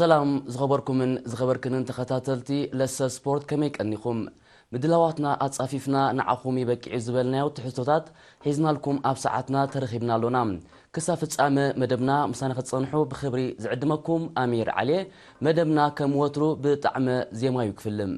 ሰላም ዝኸበርኩምን ዝኸበርክንን ተኸታተልቲ ለሰ ስፖርት፣ ከመይ ቀኒኹም? ምድላዋትና ኣጻፊፍና ንዓኹም ይበቅዕ እዩ ዝበልናዮ ትሕዝቶታት ሒዝናልኩም ኣብ ሰዓትና ተረኺብና ኣሎና። ክሳብ ፍጻመ መደብና ምሳና ክትጸንሑ ብኽብሪ ዝዕድመኩም ኣሚር ዓልየ። መደብና ከም ወትሩ ብጣዕመ ዜማ እዩ ክፍልም።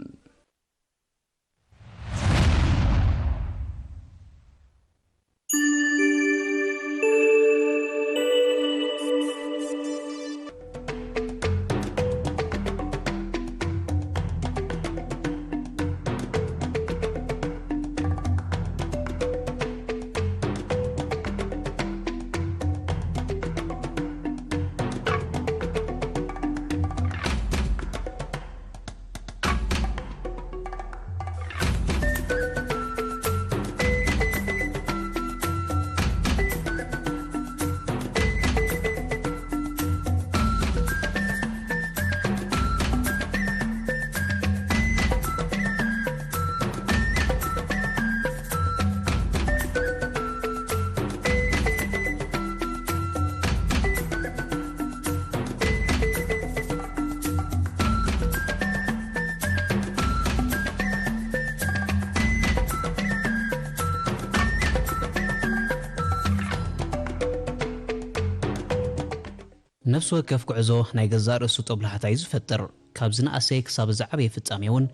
ነፍሲ ወከፍ ጉዕዞ ናይ ገዛእ ርእሱ ጦብላሕታ እዩ ዝፈጥር። ካብ ዝነኣሰ ክሳብ ዝዓበየ ፍጻሜ እውን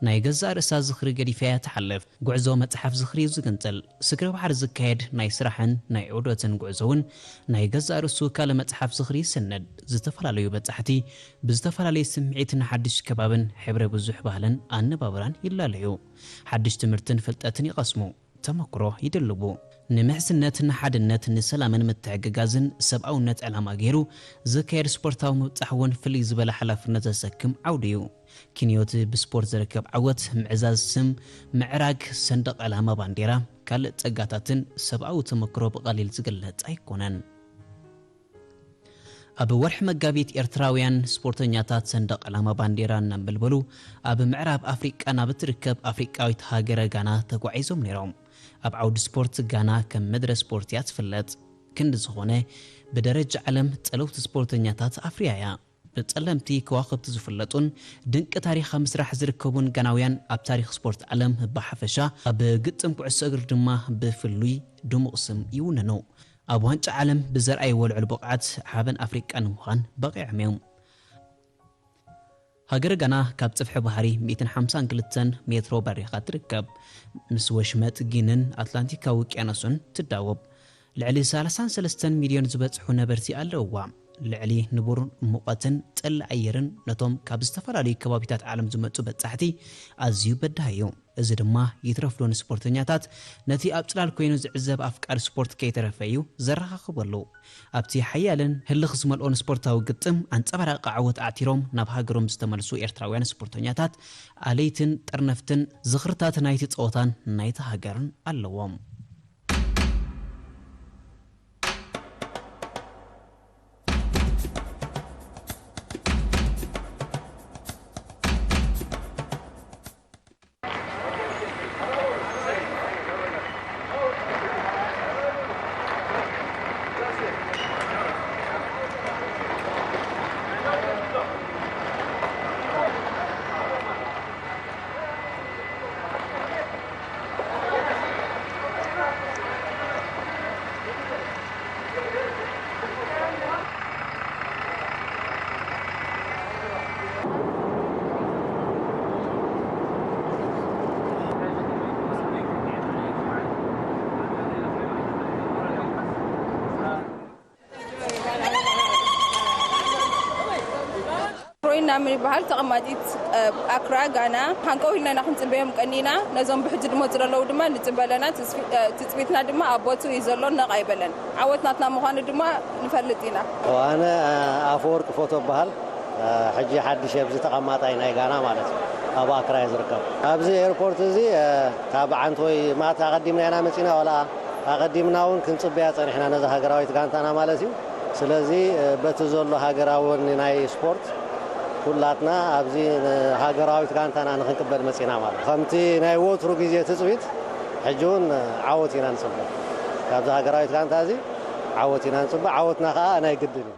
ናይ ገዛእ ርእሳ ዝኽሪ ገዲፋ እያ ትሓልፍ። ጉዕዞ መጽሓፍ ዝኽሪ እዩ ዝግንጽል። ስግረ ባሕሪ ዝካየድ ናይ ስራሕን ናይ ዑደትን ጉዕዞ እውን ናይ ገዛእ ርእሱ ካልእ መጽሓፍ ዝኽሪ ይስነድ። ዝተፈላለዩ በጻሕቲ ብዝተፈላለየ ስምዒት ንሓድሽ ከባብን ሕብረ ብዙሕ ባህልን ኣነባብራን ይላለዩ። ሓድሽ ትምህርትን ፍልጠትን ይቐስሙ። ተመክሮ ይድልቡ። ንምሕዝነት፣ ንሓድነት፣ ንሰላምን ምትሕግጋዝን ሰብኣውነት ዕላማ ገይሩ ዝካየድ ስፖርታዊ ምብጻሕ እውን ፍልይ ዝበለ ሓላፍነት ዘሰክም ዓውዲ እዩ። ክንዮት ብስፖርት ዝርከብ ዓወት፣ ምዕዛዝ ስም፣ ምዕራግ ሰንደቕ ዕላማ ባንዴራ፣ ካልእ ጸጋታትን ሰብኣዊ ተመክሮ ብቐሊል ዝግለጽ ኣይኮነን። ኣብ ወርሒ መጋቢት ኤርትራውያን ስፖርተኛታት ሰንደቕ ዕላማ ባንዴራ እናንበልበሉ ኣብ ምዕራብ ኣፍሪቃ ናብ እትርከብ ኣፍሪቃዊት ሃገረ ጋና ተጓዒዞም ነይሮም። ኣብ ዓውዲ ስፖርት ጋና ከም ምድረ ስፖርት እያ ትፍለጥ። ክንዲ ዝኾነ ብደረጃ ዓለም ጸለውቲ ስፖርተኛታት ኣፍርያ እያ። ብጸለምቲ ከዋኽብቲ ዝፍለጡን ድንቂ ታሪኽ ኣብ ምስራሕ ዝርከቡን ጋናውያን ኣብ ታሪኽ ስፖርት ዓለም ብሓፈሻ ኣብ ግጥም ኩዕሶ እግሪ ድማ ብፍሉይ ድሙቕ ስም ይውነኑ። ኣብ ዋንጫ ዓለም ብዘርኣይዎ ልዑል ብቕዓት ሓበን ኣፍሪቃ ንምዃን በቒዖም እዮም። ሃገረ ጋና ካብ ጽፍሒ ባሕሪ ሚእትን ሓምሳን ክልተን ሜትሮ በሪኻ ትርከብ። ምስ ወሽመጥ ጊንን ኣትላንቲካዊ ውቅያኖስን ትዳወብ። ልዕሊ ሰላሳን ሰለስተን ሚልዮን ዝበጽሑ ነበርቲ ኣለውዋ። ልዕሊ ንቡር ሙቐትን ጠሊ ኣየርን ነቶም ካብ ዝተፈላለዩ ከባቢታት ዓለም ዝመጹ በጻሕቲ ኣዝዩ በዳሂ እዩ። እዚ ድማ ይትረፍዶ ንስፖርተኛታት ነቲ ኣብ ጽላል ኮይኑ ዝዕዘብ ኣፍቃሪ ስፖርት ከይተረፈ እዩ ዘረኻኽበሉ። ኣብቲ ሓያልን ህልኽ ዝመልኦን ስፖርታዊ ግጥም ኣንጸባራቂ ዓወት ኣዕቲሮም ናብ ሃገሮም ዝተመልሱ ኤርትራውያን ስፖርተኛታት ኣለይትን ጠርነፍትን ዝኽርታት ናይቲ ጸወታን ናይቲ ሃገርን ኣለዎም። ሮይና ምን ይበሃል፣ ተቐማጢት ኣክራ ጋና። ሃንቀው ኢልና ኢና ክንጽበዮም ቀኒና። ነዞም ብሕጂ ዝመጹ ዘለዉ ድማ ንጽበ ኣለና። ትጽቢትና ድማ ኣብ ቦቱ እዩ ዘሎ፣ ነቕ ኣይበለን። ዓወት ናትና ምዃኑ ድማ ንፈልጥ ኢና። ኣነ ኣፈወርቂ ፎቶ እበሃል። ሕጂ ሓድሽ ኣብዚ ተቐማጣይ ናይ ጋና ማለት እዩ። ኣብ ኣክራ እየ ዝርከብ። ኣብዚ ኤርፖርት እዚ ካብ ዓንት ወይ ማእት ኣቐዲምና ኢና መጺና፣ ዋላ ኣቐዲምና እውን ክንጽበያ ጸኒሕና ነዛ ሃገራዊት ጋንታና ማለት እዩ። ስለዚ በቲ ዘሎ ሃገራዊ ወኒ ናይ ስፖርት ኩላትና ኣብዚ ሃገራዊት ጋንታና ንክንቅበል መጺና ማለት እዩ። ከምቲ ናይ ወትሩ ግዜ ትጽቢት ሕጂ እውን ዓወት ኢና ንጽበ። ካብዚ ሃገራዊት ጋንታ እዚ ዓወት ኢና ንጽበ። ዓወትና ከኣ ናይ ግድን እዩ።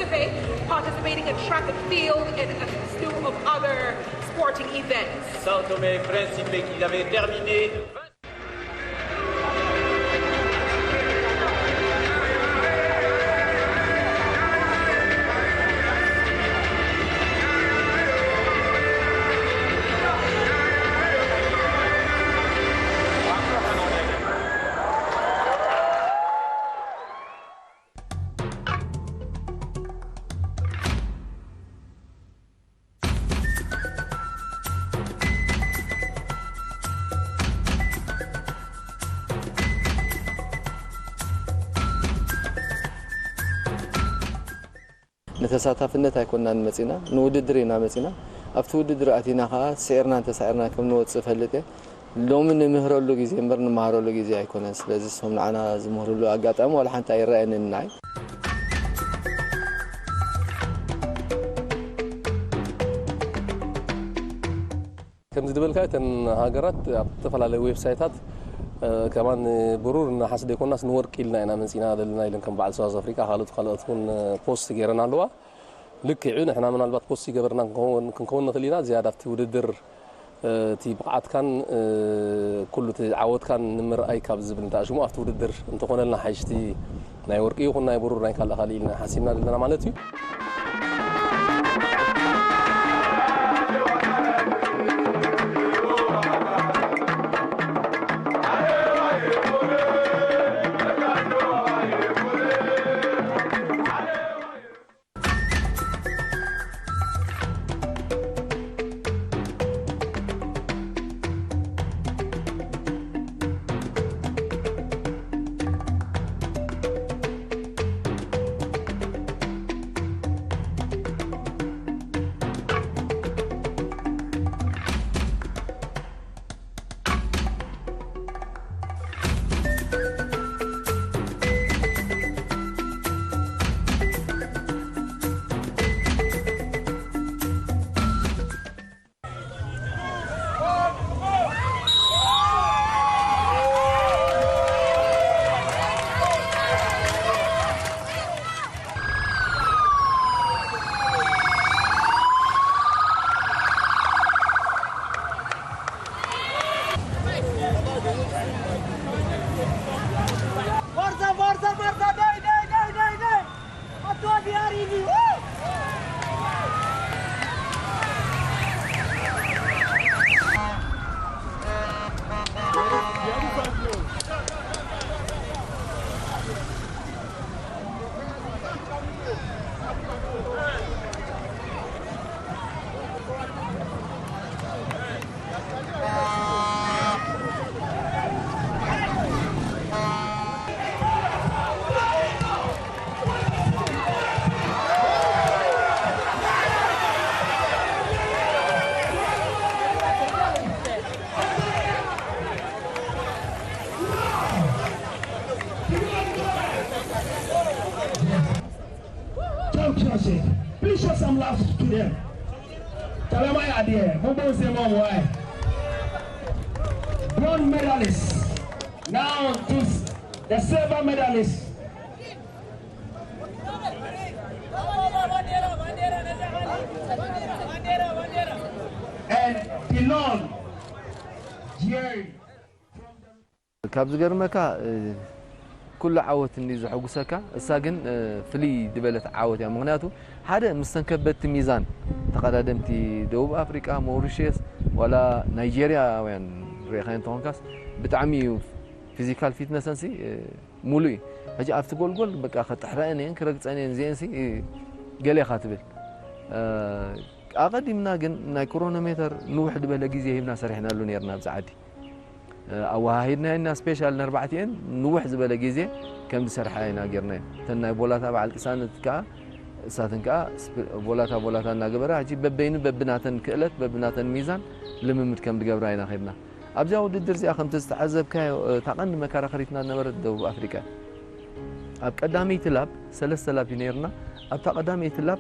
Participating in track and field and a slew of other sporting events. Sao Tome et Principe qui avait terminé ንተሳታፍነት ኣይኮናን መጺና፣ ንውድድር ኢና መጺና። ኣብቲ ውድድር ኣቲና ከኣ ስዒርናን ተሳዒርናን ከም ንወጽእ እፈልጥ እየ። ሎሚ ንምህረሉ ግዜ እምበር ንመሃረሉ ግዜ ኣይኮነን። ስለዚ እሶም ንዓና ዝምህርሉ ኣጋጣሚ ዋላ ሓንቲ ኣይረኣየንን ንዓይ። ከምዚ ዝበልካ እተን ሃገራት ኣብ ዝተፈላለዩ ዌብሳይታት ከማን ብሩር ንሓስ ዘይኮናስ ንወርቂ ኢልና ኢና መፂና ዘለና ኢለን ከም በዓል ሳውዝ ኣፍሪካ ካልኦት ካልኦት እውን ፖስት ገይረን ኣለዋ። ልክዑ ንሕና ምናልባት ፖስት ይገበርና ክንከውን ንኽእል ኢና ዝያዳ ኣብቲ ውድድር እቲ ብቕዓትካን ኩሉ እቲ ዓወትካን ንምርኣይ ካብ ዝብል እንተኣሽሙ ኣብቲ ውድድር እንተኾነልና ሓይሽቲ ናይ ወርቂ ይኹን ናይ ብሩር ናይ ካልእ ካልእ ኢልና ሓሲብና ዘለና ማለት እዩ። Championship. Please show some love to them. Talamaya Adie, Mumbo Zemo Wai. Bronze medalist. Now this the silver medalist. And Pilon Jerry. ካብ ዝገርመካ ኩሉ ዓወት እንዲ ዘሐጉሰካ እሳ ግን ፍልይ ዝበለት ዓወት እያ። ምክንያቱ ሓደ ምስተን ከበድቲ ሚዛን ተቐዳደምቲ ደቡብ ኣፍሪቃ፣ ሞሪሽየስ ዋላ ናይጄርያውያን ርኢኻዮ እንተኾንካስ ብጣዕሚ እዩ ፊዚካል ፊትነሰንሲ ሙሉእ እዩ። ሕጂ ኣብቲ ጎልጎል በቃ ከጥሕረአን እየን ክረግፀን እየን እዚአንሲ ገሌኻ ትብል። ኣቐዲምና ግን ናይ ክሮኖሜተር ንውሕ ዝበለ ግዜ ሂብና ሰሪሕናሉ ነርና ኣብዚ ዓዲ። ኣወሃሂድናየና ስፔሻል ንኣርባዕቲኤን ንውሕ ዝበለ ግዜ ከም ዝሰርሓ ኢና ጌርናዮ። እተን ናይ ቦላታ በዓል ቅሳነት ከኣ እሳተን ከኣ ቦላታ ቦላታ እናገበራ ሕጂ በበይኑ በብናተን ክእለት በብናተን ሚዛን ልምምድ ከም ዝገብራ ኢና ኸድና። ኣብዚኣ ውድድር እዚኣ ከምቲ ዝተዓዘብካዮ እታ ቀንዲ መከራኸሪትና ዝነበረት ደቡብ ኣፍሪቃ። ኣብ ቀዳመይቲ ላብ ሰለስተ ላብ እዩ ነይርና። ኣብታ ቀዳመይቲ ላብ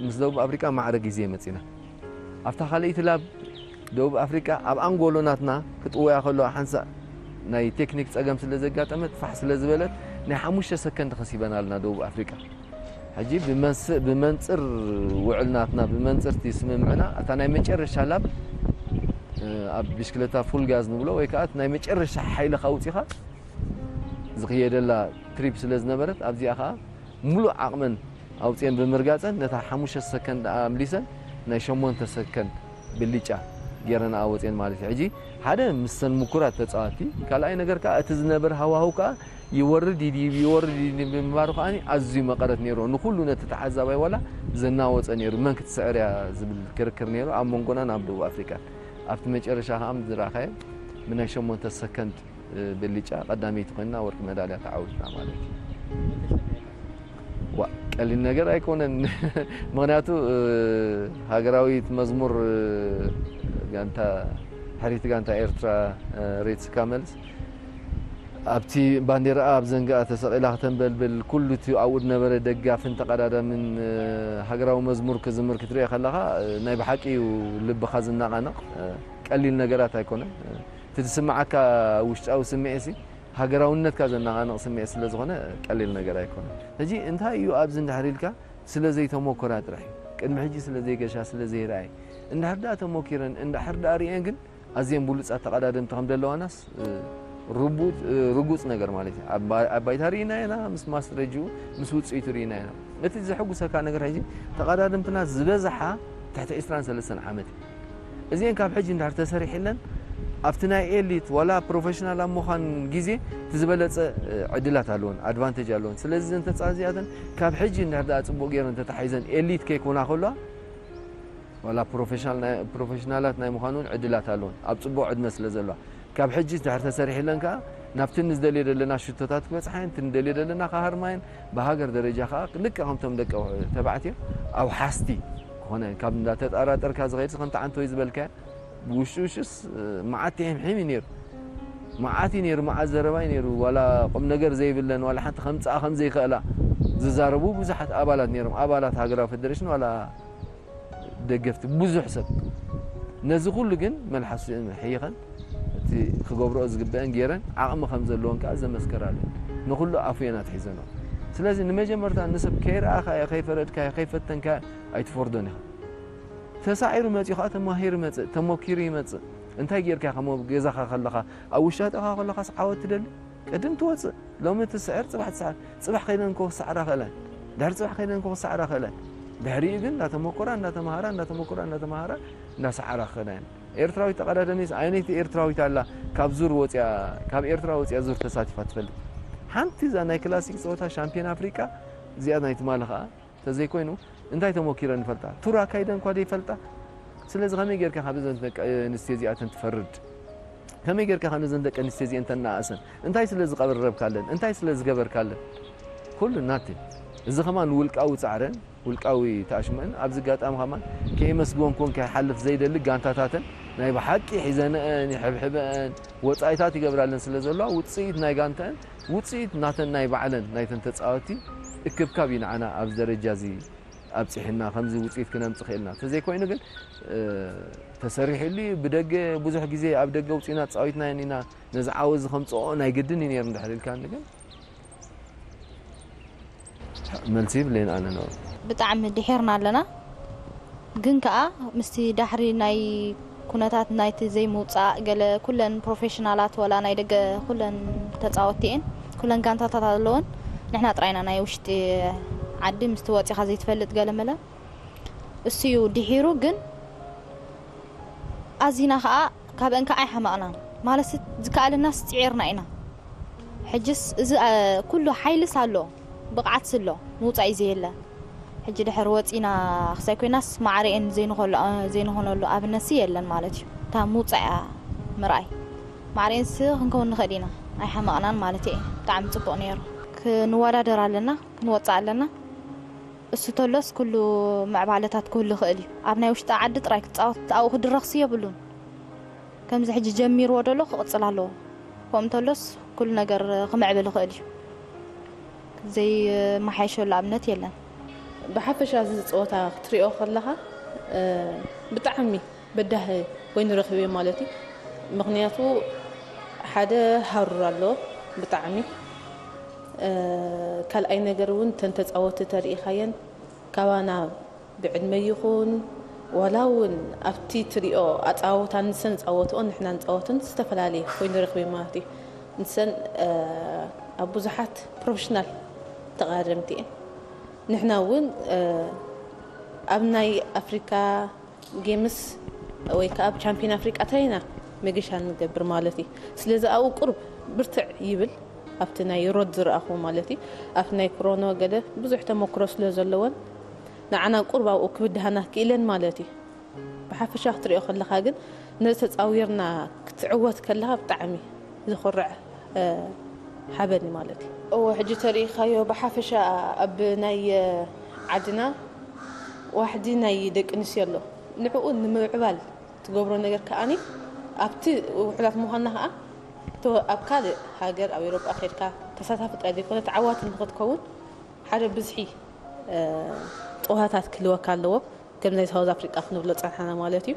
ምስ ደቡብ ኣፍሪቃ ማዕረ ግዜ መጺና። ኣብታ ካልኣይቲ ላብ ደቡብ ኣፍሪቃ ኣብ ኣንጎሎ ናትና ክጥወያ ከለዋ ሓንሳእ ናይ ቴክኒክ ጸገም ስለ ዘጋጠመት ፋሕ ስለ ዝበለት ናይ ሓሙሽተ ሰከንድ ከሲበና ኣለና ደቡብ ኣፍሪቃ። ሕጂ ብመንስ- ብመንፅር ውዕል ናትና፣ ብመንፅር እቲ ስምምዕና፣ እታ ናይ መጨረሻ ላብ ኣብ ብሽክለታ ፉል ጋዝ ንብሎ ወይ ከዓ ናይ መጨረሻ ሓይልኻ ኣውፂኻ ዝኽየደላ ትሪፕ ስለ ዝነበረት፣ ኣብዚኣ ከዓ ሙሉእ ዓቕመን ኣውፅኤን ብምርጋፀን፣ ነታ ሓሙሽተ ሰከንድ ኣምሊሰን ናይ ሸሞንተ ሰከንድ ብልጫ ገይረን ኣወፅኤን ማለት እዩ። ሕጂ ሓደ ምሰን ምኩራት ተፃወቲ፣ ካልኣይ ነገር ከዓ እቲ ዝነበር ሃዋህው ከዓ ይወርድ ይድይብ፣ ይወርድ ይድይብ ብምንባሩ ከዓ ኣዝዩ መቐረት ነይሩ። ንኩሉ ነቲ ተዓዛባይ ዋላ ዘናወፀ ነይሩ። መን ክትስዕር እያ ዝብል ክርክር ነይሩ ኣብ መንጎናን ኣብ ደቡብ ኣፍሪቃን። ኣብቲ መጨረሻ ከዓ ዝረኣኻዮ ብናይ ሸሞንተ ሰከንድ ብልጫ ቀዳመይቲ ኮይንና ወርቂ መዳልያ ተዓዊትና ማለት እዩ። ዋ፣ ቀሊል ነገር ኣይኮነን። ምኽንያቱ ሃገራዊት መዝሙር ጋንታ፣ ሕሪት ጋንታ ኤርትራ፣ ሬትስካ መልስ ኣብቲ ባንዴራ ኣብ ዘንግኣ ተሰቒላ ክተንበልብል፣ ኩሉ እቲ ኣብኡ ዝነበረ ደጋፍን ተቐዳዳምን ሃገራዊ መዝሙር ክዝምር ክትሪኦ ከለኻ፣ ናይ ብሓቂ እዩ ልብኻ ዝነቓነቕ። ቀሊል ነገራት ኣይኮነን። እቲ ዝስምዓካ ውሽጣዊ ስምዒት ሲ፣ ሃገራውነትካ ዘነቓንቕ ስምዒት ስለ ዝኾነ ቀሊል ነገር ኣይኮነን። ሕጂ እንታይ እዩ ኣብዚ እንድሕር ኢልካ፣ ስለ ዘይተሞከራ ጥራሕ እዩ። ቅድሚ ሕጂ ስለ ዘይገሻ፣ ስለ ዘይረኣየ። እንድሕር ደኣ ተሞኪረን፣ እንድሕር ደኣ ርእየን ግን ኣዝየን ብሉጻት ተቐዳደምቲ ከም ዘለዋናስ፣ እ፣ ርቡጥ፣ እ፣ ርጉጽ ነገር ማለት እዩ። ኣብ ባ-፣ ኣብ ባይታ ርኢና ኢና፣ ምስ ማስትረጅኡ፣ ምስ ውጽኢቱ ርኢና ኢና። እቲ ዘሐጉሰካ ነገር ሕጂ ተቐዳደምትና ዝበዝሓ ትሕቲ ዕስራን ሰለስተን ዓመት እዩ። እዚአን ካብ ሕጂ እንድሕር ተሰሪሕለን ኣብቲ ናይ ኤሊት ዋላ ፕሮፌሽናል ኣብ ምዃን ግዜ እቲ ዝበለጸ፣ እ፣ ዕድላት ኣለወን፣ ኣድቫንቴጅ ኣለወን። ስለዚ እዘን ተጻዋት እዚኣተን ካብ ሕጂ እንድሕር ደኣ ጽቡቕ ገይረን ተታሒዘን ኤሊት ከይኮና ከለዋ ዋላ ፕሮፌሽናል ናይ፣ ፕሮፌሽናላት ናይ ምዃን እውን ዕድላት ኣለወን፣ ኣብ ጽቡቕ ዕድመ ስለ ዘለዋ። ካብ ሕጂ እንድሕር ተሰሪሕለን ከኣ ናብቲ ንዝደልዮ ዘለና ሽቶታት ክበጽሓ እየን፣ እቲ ንደልዮ ዘለና ከሃርማ እየን። ብሃገር ደረጃ ከኣ ልክዕ ከምቶም ደቂ ተባዕትዮ ኣውሓስቲ ክኾና እየን። ካብ እንዳተጠራጠርካ ዝኸይድ ከምቲ ዓንተወይ ዝበልካዮ ብውሽጢ ውሽጢስ መዓት ትሕምሒም እዩ ነይሩ። መዓት እዩ ነይሩ፣ መዓት ዘረባ እዩ ነይሩ። ዋላ ቁም ነገር ዘይብለን፣ ዋላ ሓንቲ ከምጽኣ ከም ዘይክእላ ዝዛረቡ ብዙሓት ኣባላት ነይሮም። ኣባላት ሃገራዊ ፌደሬሽን ዋላ ደገፍቲ ብዙሕ ሰብ። ነዚ ኩሉ ግን መልሓስ ሕይኸን እቲ ክገብርኦ ዝግበአን ገይረን ዓቕሚ ከም ዘለወን ከኣ ዘመስከራሉ ንኩሉ ኣፉየን ኣትሒዘንኦ። ስለዚ ንመጀመርታ ንሰብ ከይረኣኻዮ፣ ከይፈረድካዮ፣ ከይፈተንካዮ ኣይትፈርዶን ኢኻ። ተሳዒሩ መጺኡ ከኣ ተማሂሩ ይመጽእ፣ ተሞኪሩ ይመጽእ። እንታይ ጌርካ ከም ኣብ ገዛኻ ከለኻ፣ ኣብ ውሻጠኻ ከለኻስ ዓወት ትደሊ? ቅድም ትወጽእ። ሎሚ ትስዕር፣ ጽባሕ ትስዕር። ጽባሕ ከይደን እኮ ክስዓራ ክእለን። ድሕሪ ጽባሕ ከይደን እኮ ክስዓራ ክእለን። ድሕሪኡ ግን እንዳተሞከራ፣ እንዳተማሃራ፣ እንዳተሞከራ፣ እንዳተማሃራ፣ እንዳሰዓራ ክኸዳ እየን። ኤርትራዊት ተቐዳደሚት፣ ኣየነይቲ ኤርትራዊት ኣላ ካብ ዙር ወጽያ፣ ካብ ኤርትራ ወጽያ ዙር ተሳቲፋ ትፈልጥ? ሓንቲ እዛ ናይ ክላሲክ ጸወታ ሻምፒዮን ኣፍሪቃ፣ እዚኣ ናይ ትማሊ ከኣ፣ ተዘይኮይኑ እንታይ ተሞኪረን ይፈልጣ? ቱር ኣካይደን እኳ ዘይፈልጣ። ስለዚ ከመይ ጌርካ ካብ እዘን ደቂ ኣንስትዮ እዚኣተን ትፈርድ? ከመይ ጌርካ ካብ እዘን ደቂ ኣንስትዮ እዚአን ተናኣእሰን? እንታይ ስለ ዝቐረብካለን? እንታይ ስለ ዝገበርካለን? ኩሉ ናተን። እዚ ከማን ውልቃዊ ጻዕረን፣ ውልቃዊ ተኣሽመን፣ ኣብዚ ኣጋጣሚ ከማን ከየመስገንኩን ከይሓልፍ ዘይደሊ ጋንታታተን ናይ ብሓቂ ሒዘንአን፣ ይሕብሕበአን፣ ወጻኢታት ይገብራለን ስለ ዘለዋ፣ ውጽኢት ናይ ጋንተአን፣ ውጽኢት ናተን ናይ ባዕለን፣ ናይተን ተጻወቲ እክብካብ እዩ ንዓና ኣብዚ ደረጃ እዚ ኣብጺሕና፣ ከምዚ ውጽኢት ክነምጽእ ክእልና። እንተዘይኮይኑ ግን፣ እ፣ ተሰሪሕሉ እዩ። ብደገ ብዙሕ ግዜ ኣብ ደገ ውጺና ተጻዊትናየን ኢና። ነዚ ዓወት እዚ ከምጽኦ ናይ ግድን እዩ ነይሩ እንድሕር ኢልካኒ ግን፣ መልሲ ይብለይን ኣነ ነው። ብጣዕሚ ድሒርና ኣለና። ግን ከኣ ምስቲ ዳሕሪ ናይ ኩነታት ናይቲ ዘይምውጻእ ገለ ኩለን ፕሮፌሽናላት ወላ ናይ ደገ ኩለን ተጻወትቲ እየን። ኩለን ጋንታታት ኣለወን። ንሕና ጥራይና ናይ ውሽጢ ዓዲ ምስቲ ወጺኻ ዘይትፈልጥ ገለ መለ። እሱ እዩ ድሒሩ ግን ኣዚና ከኣ ካብአን ከኣ ኣይሓመቕናን። ማለት ዝከኣለናስ ጽዒርና ኢና። ሕጅስ እዚ፣ እ፣ ኩሉ ሓይልስ ኣሎ፣ ብቕዓትስ ኣሎ፣ ምውጻእ እዩ ዘየለ። ሕጂ ድሕር ወጺና ክሳይ ኮይናስ ማዕረኤን ዘይንኾሎ-፣ ዘይንኾነሉ ኣብነትሲ የለን ማለት እዩ። እታ ምውጻእ እያ ምርኣይ። ማዕረኤንስ ክንከውን ንኽእል ኢና፣ ኣይሓመቕናን ማለት እየ። ብጣዕሚ ጽቡቕ ነይሩ። ክንወዳደር ኣለና፣ ክንወጽእ ኣለና። እሱ ተሎስ ኩሉ ምዕባለታት ክህሉ ይኽእል እዩ። ኣብ ናይ ውሽጢ ዓዲ ጥራይ ክትጻወት ኣብኡ ክድረኽሲ የብሉን። ከምዚ ሕጂ ጀሚርዎ ደሎ ክቕጽል ኣለዎ። ከምኡ እንተሎስ ኩሉ ነገር ክምዕብል ይኽእል እዩ። ዘይመሓየሸሉ ኣብነት የለን። ብሓፈሻ እዚ ጸወታ ክትሪኦ ከለኻ፣ እ፣ ብጣዕሚ በዳሂ ኮይኑ ረኺበዮ ማለት እዩ። ምኽንያቱ ሓደ ሃሩር ኣሎ ብጣዕሚ። ካልኣይ ነገር እውን እተን ተጻወቲ ተሪኢኻየን ካባና ብዕድመ ይኹን ዋላ እውን ኣብቲ ትሪኦ ኣጻወታ ንሰን ጻወትኦ ንሕና ንጻወትን ዝተፈላለየ ኮይኑ ረኽቢ ማለት እዩ። ንሰን ኣብ ብዙሓት ፕሮፌሽናል ተቓደምቲ እየን። ንሕና እውን ኣብ ናይ ኣፍሪካ ጌምስ ወይ ከዓ ኣብ ቻምፒዮን ኣፍሪቃ እንታይ ኢና መገሻ ንገብር ማለት እዩ። ስለዚ ኣብኡ ቁሩብ ብርትዕ ይብል ኣብቲ ናይ ሮድ ዝረኣኹ ማለት እዩ። ኣብቲ ናይ ክሮኖ ገለ ብዙሕ ተመክሮ ስለ ዘለወን ንዓና ቁሩብ ኣብኡ ክብድሃና ክኢለን ማለት እዩ። ብሓፈሻ ክትሪኦ ከለኻ ግን ነዚ ተፃዊርና ክትዕወት ከለኻ ብጣዕሚ ዝኹርዕ ሓበን ማለት እዩ። እወ ሕጂ ተሪኢኻዮ ብሓፈሻ ኣብ ናይ ዓድና ዋሕዲ ናይ ደቂ ኣንስትዮ ኣሎ። ንዕኡ ንምምዕባል ትገብሮ ነገር ከኣኒ ኣብቲ ውሑዳት ምዃንና ከዓ እቶ ኣብ ካልእ ሃገር ኣብ ኤሮጳ ከድካ ተሳታፊ ጥራይ ዘይኮነ ተዓዋቲ ንኽትከውን ሓደ ብዝሒ ፀዋታት ክህልወካ ኣለዎ። ከም ናይ ሳውዝ ኣፍሪቃ ክንብሎ ጸንሓና ማለት እዩ።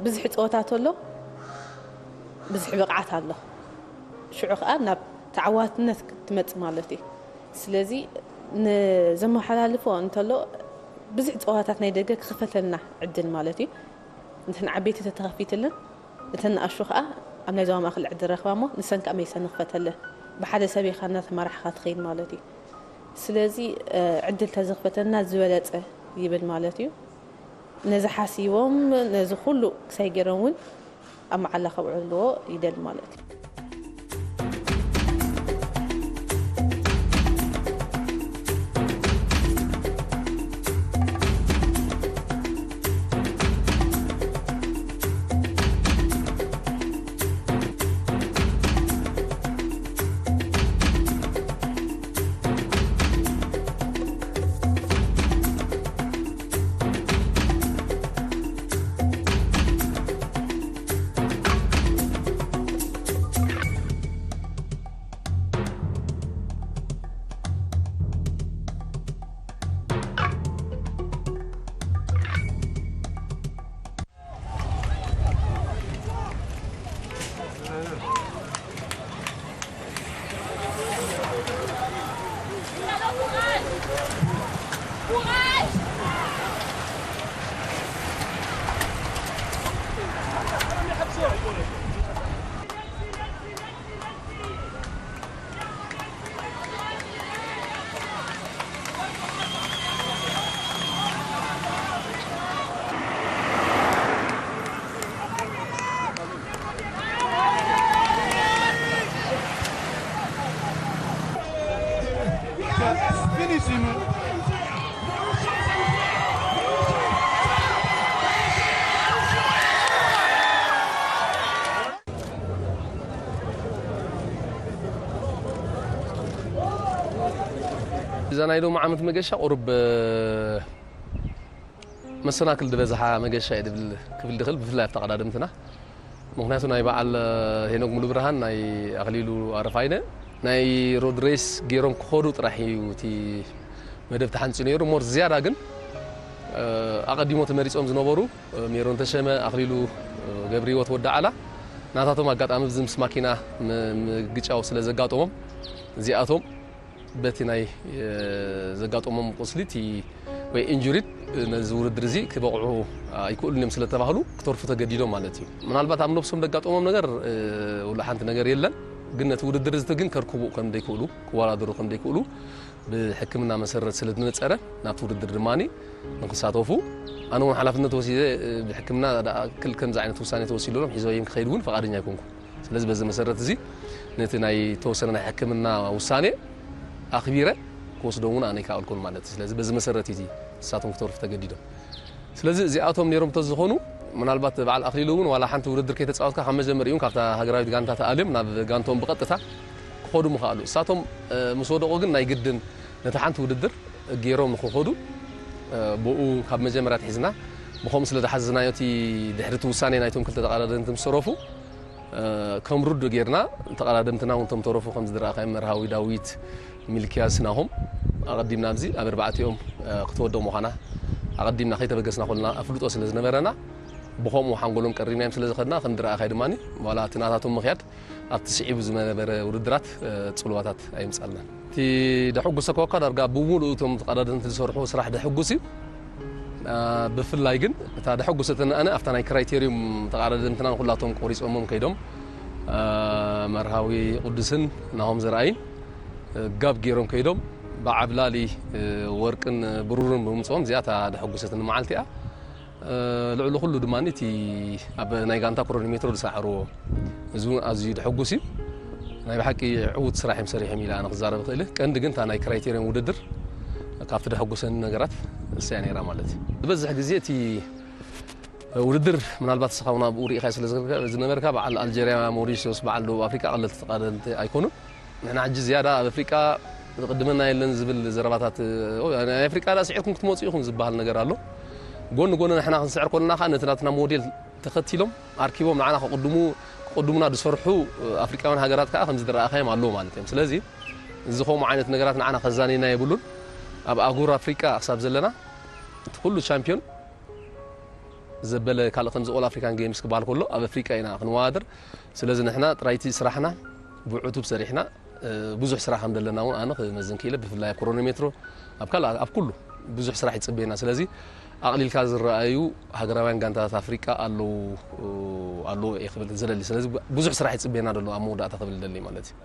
ብዝሒ ፀወታ ተሎ ብዝሒ ብቕዓት ኣሎ። ሽዑ ከዓ ናብ ተዓዋትነት ክትመጽእ ማለት እዩ። ስለዚ ንዘመሓላልፎ እንተሎ ብዙሕ ፀዋታት ናይ ደገ ክኽፈተልና ዕድል ማለት እዩ። ነተን ዓበይቲ ተተኸፊትልን እተን ንኣሹ ከዓ ኣብ ናይ ዞባ ማእከል ዕድል ረኽባ እሞ ንሰን ከዓ መይሰን ንኽፈተለን ብሓደ ሰብ ኢኻ እናተመራሕኻ ትኸይድ ማለት እዩ። ስለዚ ዕድል ተዝኽፈተልና ዝበለፀ ይብል ማለት እዩ። ነዚ ሓሲቦም ነዚ ኩሉ ክሳይ ገይሮም እውን ኣብ መዓላ ከብዕልዎ ይደሊ ማለት እዩ። እዛ ናይ ሎሚ ዓመት መገሻ ቁሩብ መሰናክል ዝበዝሓ መገሻ እየ ድብል ክብል ድኽእል፣ ብፍላይ ኣብቲ ኣቐዳድምትና። ምኽንያቱ ናይ በዓል ሄኖክ ሙሉብርሃን፣ ናይ ኣኽሊሉ ኣረፋይነ፣ ናይ ሮድ ሬስ ገይሮም ክኸዱ ጥራሕ እዩ እቲ መደብ ተሓንፂ ነይሩ። ሞር ዝያዳ ግን ኣቐዲሞ ተመሪፆም ዝነበሩ ሜሮን ተሸመ፣ ኣኽሊሉ ገብረህይወት ወዲ ዓላ ናታቶም ኣጋጣሚ ብዚ ምስ ማኪና ም-፣ ምግጫው ስለ ዘጋጠሞም እዚኣቶም በቲ ናይ ዘጋጠሞም ቁስሊ እቲ ወይ ኢንጁሪድ ነዚ ውድድር እዚ ክበቕዑ ኣይክእሉን እዮም ስለ ተባህሉ ክተርፉ ተገዲዶም ማለት እዩ። ምናልባት ኣብ ነብሶም ዘጋጠሞም ነገር ወላ ሓንቲ ነገር የለን፣ ግን ነቲ ውድድር እዚ ግን ከርክቡ ከም ዘይክእሉ፣ ክወዳደሩ ከም ዘይክእሉ ብሕክምና መሰረት ስለ ዝነጸረ ናብቲ ውድድር ድማ ንክሳተፉ ኣነ እውን ሓላፍነት ወሲደ ብሕክምና ደኣ ክል ከምዚ ዓይነት ውሳኔ ተወሲድሎም ሒዘዮም ክኸይድ እውን ፈቓደኛ ኣይኮንኩን። ስለዚ በዚ መሰረት እዚ ነቲ ናይ ተወሰነ ናይ ሕክምና ውሳኔ ኣኽቢረ ክወስዶም እውን ኣነ ኣይከኣልኩን ማለት እዩ። ስለዚ በዚ መሰረት እዩ ንሳቶም ክተርፉ ተገዲዶም። ስለዚ እዚኣቶም ነይሮም እንተዝኾኑ ምናልባት በዓል ኣኽሊሉ እውን ዋላ ሓንቲ ውድድር ከይተፃወትካ ካብ መጀመሪኡ እውን ካብታ ሃገራዊት ጋንታ ተኣልዮም ናብ ጋንቶም ብቐጥታ ክኸዱ ምኽኣሉ። እሳቶም ምስ ወደቑ ግን ናይ ግድን ነቲ ሓንቲ ውድድር ገይሮም ንክኸዱ ብኡ ካብ መጀመርያ ኣትሒዝና ብኸምኡ ስለ ዝሓዘዝናዮ እቲ ድሕሪ እቲ ውሳኔ ናይቶም ክልተ ተቐዳደምቲ ምስ ተረፉ ከም ርዱእ ጌርና ተቐዳደምትና እውን እቶም ተረፉ ከምዚ ዝረኣኻዮም መርሃዊ ዳዊት፣ ሚልክያስ ናሆም ኣቐዲምና ኣብዚ ኣብ ኣርባዕቲኦም ክትወደቕ ምዃና ኣቐዲምና ከይተበገስና ከለና ኣፍልጦ ስለ ዝነበረና ብኸምኡ ሓንጎሎም ቀሪብናዮም ስለ ዝኸድና ከም ዝረኣኻዮ ድማ ዋላ እቲ ናታቶም ምኽያድ ኣብቲ ስዒቡ ዝነበረ ውድድራት፣ እ፣ ጽልዋታት ኣይምጻልናን። እቲ ደሐጉሰ ከወካ ዳርጋ ብምሉእ እቶም ተቐዳደምቲ ዝሰርሑ ስራሕ ደሐጉስ እዩ። እ፣ ብፍላይ ግን እታ ደሐጉሰትና ኣነ ኣብታ ናይ ክራይቴሪዩም ተቐዳደምትና ንኹላቶም ቆሪጾሞም ከይዶም፣ እ፣ መርሃዊ ቅዱስን ናሆም ዘርኣይን፣ እ፣ ጋብ ገይሮም ከይዶም ብዓብላሊ፣ እ፣ ወርቅን ብሩርን ብምምጽኦም እዚኣ እታ ደሐጉሰትኒ መዓልቲ እያ። እ፣ ልዕሊ ኩሉ ድማ እቲ ኣብ ናይ ጋንታ ክሮኖሜትሮ ዝሰዓርዎ፣ እዚ እውን ኣዝዩ ደሐጉስ እዩ። ናይ ብሓቂ ዕዉት ስራሕ እዮም ሰሪሖም ኢለ ኣነ ክዛረብ እኽእል። ቀንዲ ግን እታ ናይ ክራይቴርዮን ውድድር ካብቲ ደሐጉሰኒ ነገራት እሰያ ነይራ ማለት እዩ። ዝበዝሕ ግዜ እቲ ውድድር ምናልባት ንስኻ እውን ኣብኡ ርኢኻዮ ስለ ዝነበርካ፣ በዓል ኣልጀርያ፣ ሞሪሽዮስ፣ በዓል ደቡብ ኣፍሪቃ ቀለልቲ ተቐዳደምቲ ኣይኮኑን። ንሕና ሕጂ ዝያዳ ኣብ ኣፍሪቃ ዝቕድመና የለን ዝብል ዘረባታት፣ ኦ፣ ናይ ኣፍሪቃ ዳ ስዒርኩም ክትመጹ ኢኹም ዝበሃል ነገር ኣሎ። ጎኒ ጎኒ ንሕና ክንስዕር ከለና ከኣ ነቲ ናትና ሞዴል ተኸቲሎም ኣርኪቦም ንዓና ክቕድሙ፣ ክቕድሙና ዝሰርሑ ኣፍሪቃውያን ሃገራት ከኣ ከምዚ ዝረኣኻዮም ኣለዉ ማለት እዮም። ስለዚ እዚ ከምኡ ዓይነት ነገራት ንዓና ከዛንየና የብሉን። ኣብ ኣህጉር ኣፍሪቃ ክሳብ ዘለና እቲ ኩሉ ቻምፒዮን ዘበለ ካልእ ከምዚ ኦል ኣፍሪካን ጌምስ ክበሃል ከሎ ኣብ ኣፍሪቃ ኢና ክንወዳደር። ስለዚ ንሕና ጥራይቲ ስራሕና ብዕቱብ ሰሪሕና፣ እ፣ ብዙሕ ስራሕ ከም ዘለና እውን ኣነ ክመዝን ክኢለ፣ ብፍላይ ኣብ ክሮኖሜትሮ፣ ኣብ ካልእ፣ ኣብ ኩሉ ብዙሕ ስራሕ ይጽበየና። ስለዚ ኣቕሊልካ ዝረኣዩ ሃገራውያን ጋንታታት ኣፍሪቃ ኣለዉ፣ ኣለዉ እየ ክብል ዝደሊ። ስለዚ ብዙሕ ስራሕ ይጽበየና ዘሎ ኣብ መወዳእታ ክብል ደሊ ማለት እዩ።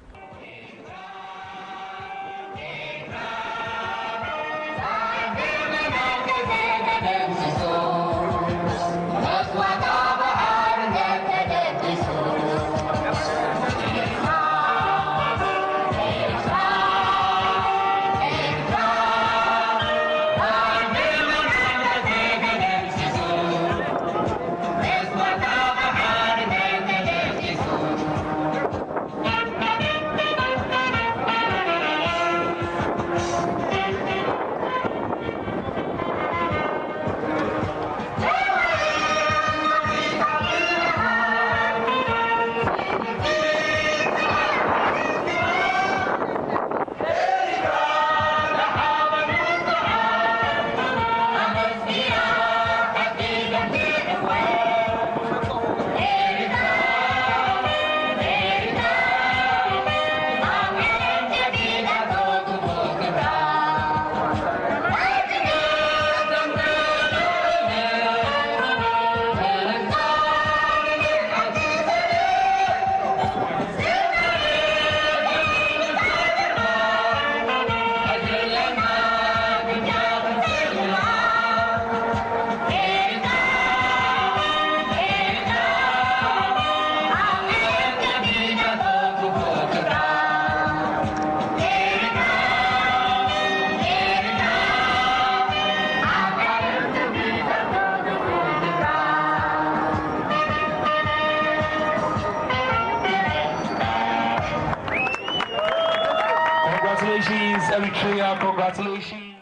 Congratulations, Eritrea. Congratulations.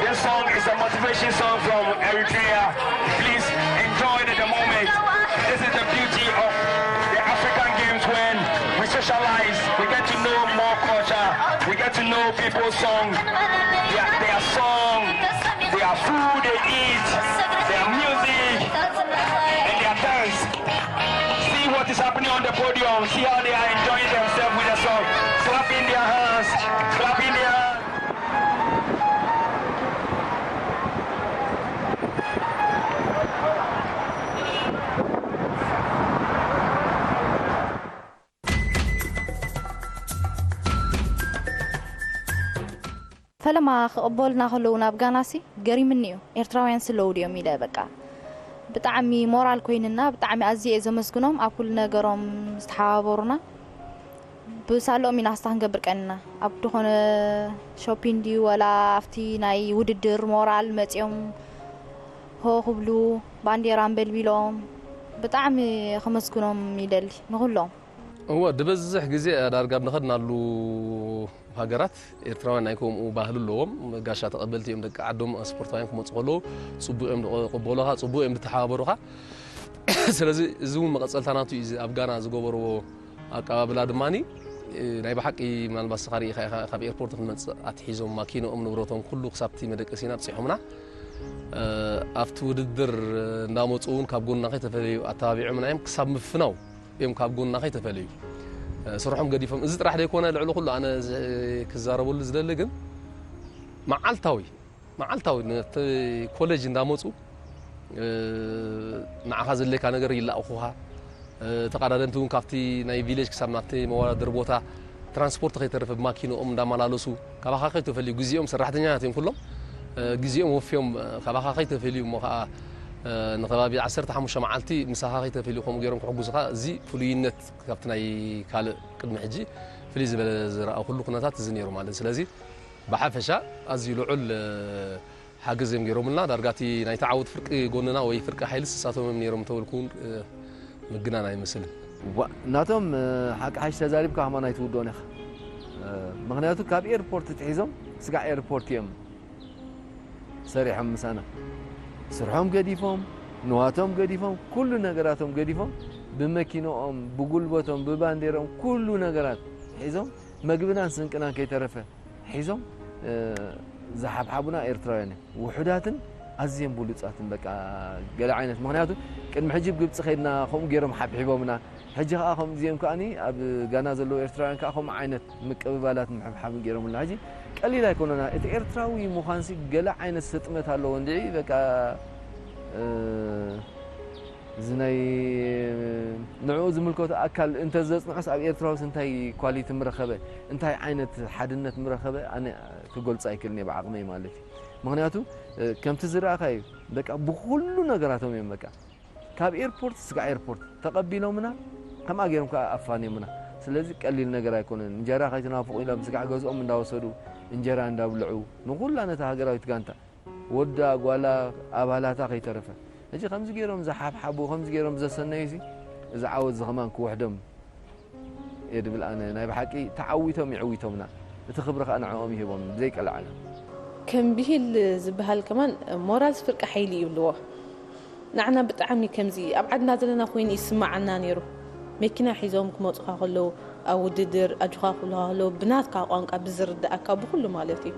This song is a motivation song from Eritrea. Please enjoy the, the moment. This is the beauty of the African Games, when we socialize, we get to know more culture, we get to know people's song, their, their song, their food they eat, their music, and their dance. See what is happening on the podium. See how they are enjoying themselves with the song. Clapping their hands, clapping their hands. ፈለማ ክቕበሉና ከለዉ ናብ ጋናሲ ገሪምኒ እዩ። ኤርትራውያን ስለዉ ድዮም ኢለ በቃ ብጣዕሚ ሞራል ኮይንና፣ ብጣዕሚ ኣዝየ እየ ዘመስግኖም ኣብ ኩሉ ነገሮም ዝተሓባበሩና። ብሳልኦም ኢና ስታ ክንገብር ቀንና። ኣብ ዝኾነ ሾፒን ድዩ ወላ ኣብቲ ናይ ውድድር ሞራል መጺኦም ሆ ክብሉ፣ ባንዴራ ኣንበልቢሎም፣ ብጣዕሚ ከመስግኖም ይደሊ ንኹሎም። እወ፣ ዝበዝሕ ግዜ ዳርጋ ኣብ ንኸድናሉ ሃገራት ኤርትራውያን ናይ ከምኡ ባህሊ ኣለዎም። ጋሻ ተቐበልቲ እዮም፣ ደቂ ዓዶም ስፖርታውያን ክመጹ ከለዉ ጽቡቕ እዮም ዝቕበሉኻ፣ ጽቡቕ እዮም ዝተሓባበሩኻ። ስለዚ እዚ እውን መቐጸልታ ናቱ እዩ። እዚ ኣብ ጋና ዝገበርዎ ኣቀባብላ ድማኒ ናይ ብሓቂ ምናልባት ንስኻ ርኢኻ ኢኻ፣ ካብ ኤርፖርት ክንመጽእ ኣትሒዞም ማኪንኦም ንብረቶም ኩሉ ክሳብቲ መደቀሲና ኣብጺሖምና። ኣብቲ ውድድር እንዳመጹ እውን ካብ ጎና ከይተፈለዩ ኣተባቢዖምና እዮም። ክሳብ ምፍናው እዮም ካብ ጎና ከይተፈለዩ ስርሖም ገዲፎም። እዚ ጥራሕ ዘይኮነ ልዕሊ ኩሉ ኣነ ክዛረበሉ ዝደሊ ግን መዓልታዊ መዓልታዊ ነቲ ኮሌጅ እንዳመጹ ንዓኻ ዘድልየካ ነገር ይላእኹኻ። ተቐዳደምቲ እውን ካብቲ ናይ ቪሌጅ ክሳብ ናብቲ መወዳደሪ ቦታ ትራንስፖርት ከይተርፍ ብማኪንኦም እንዳመላለሱ ካባኻ ከይተፈልዩ ግዜኦም፣ ሰራሕተኛታት እዮም ኩሎም፣ ግዜኦም ወፍዮም ካባኻ ከይተፈልዩ እሞ ከዓ ንከባቢ ዓሰርተ ሓሙሽተ መዓልቲ ምሳኻ ከይተፈልዩ ከምኡ ገይሮም ክሕጉዙኻ፣ እዚ ፍሉይነት ካብቲ ናይ ካልእ ቅድሚ ሕጂ ፍልይ ዝበለ ዝረኣኹሉ ኩነታት እዚ ነይሩ ማለት እዩ። ስለዚ ብሓፈሻ ኣዝዩ ልዑል ሓገዝ እዮም ገይሮምልና። ዳርጋ እቲ ናይቲ ዓወት ፍርቂ ጎንና ወይ ፍርቂ ሓይልስ ንሳቶም እዮም ነይሮም እንተበልኩ እውን ምግናን ኣይመስልን። ዋ፣ ናቶም ሓቂ ሓይሽ ተዛሪብካ ከማን ኣይትውድኦን ኢኻ። ምኽንያቱ ካብ ኤርፖርት ትሒዞም ስጋዕ ኤርፖርት እዮም ሰሪሖም ምሳና። ስርሖም ገዲፎም፣ ንዋቶም ገዲፎም፣ ኩሉ ነገራቶም ገዲፎም፣ ብመኪንኦም፣ ብጉልበቶም፣ ብባንዴርኦም፣ ኩሉ ነገራት ሒዞም፣ መግብናን ስንቅናን ከይተረፈ ሒዞም፣ እ፣ ዝሓብሓቡና ኤርትራውያን እዮም። ውሑዳትን ኣዝዮም ብሉጻትን፣ በቃ፣ ገለ ዓይነት። ምኽንያቱ ቅድሚ ሕጂ ብግብጺ ከይድና ከምኡ ገይሮም ሓብሒቦምና። ሕጂ ከኣ ከምኡ እዚኦም ከኣኒ ኣብ ጋና ዘለዉ ኤርትራውያን ከኣ ከምኡ ዓይነት ምቅብባላት ምሕብሓብን ገይሮምልና። ሕጂ ቀሊል ኣይኮነና። እቲ ኤርትራዊ ምዃንሲ ገለ ዓይነት ስጥመት ኣለዎ እንድዒ፣ በቃ፣ እ፣ እዚ ናይ ንዕኡ ዝምልከቶ ኣካል እንተ ዘጽንዖስ ኣብ ኤርትራውስ እንታይ ኳሊቲ ምረኸበ፣ እንታይ ዓይነት ሓድነት ምረኸበ፣ ኣነ ክገልጾ ኣይክእልን እየ ብዓቕመይ ማለት እዩ። ምኽንያቱ፣ እ፣ ከምቲ ዝረኣኻዮ፣ በቃ ብኹሉ ነገራቶም እዮም በቃ። ካብ ኤርፖርት ስጋዕ ኤርፖርት ተቐቢሎምና፣ ከምኣ ገይሮም ከኣ ኣፋንዮምና። ስለዚ ቀሊል ነገር ኣይኮነን። እንጀራ ከይትናፍቑ ኢሎም ስጋዕ ገዝኦም እንዳወሰዱ፣ እንጀራ እንዳብልዑ፣ ንኹላ ነታ ሃገራዊት ጋንታ፣ ወዳ፣ ጓላ፣ ኣባላታ ከይተረፈ። ሕጂ ከምዚ ገይሮም ዝሓብሓቡ፣ ከምዚ ገይሮም ዘሰነዩሲ፣ እዚ ዓወት እዚ ከማን ክውሕዶም እየ ድብል ኣነ። ናይ ብሓቂ ተዓዊቶም ይዕዊቶምና። እቲ ክብሪ ከኣ ንዕኦም ይህቦም፣ ብዘይቀልዓለም። ከም ብሂል ዝበሃል ከማን፣ ሞራልስ ፍርቂ ሓይሊ ይብልዎ። ንዓና ብጣዕሚ ከምዚ ኣብ ዓድና ዘለና ኮይኑ ይስማዓና ነይሩ። መኪና ሒዞም ክመጹኻ ከለዉ፣ ኣብ ውድድር ኣጆኻ ክብሉኻ ከለዉ፣ ብናትካ ቋንቋ ብዝርድኣካ ብኹሉ ማለት እዩ።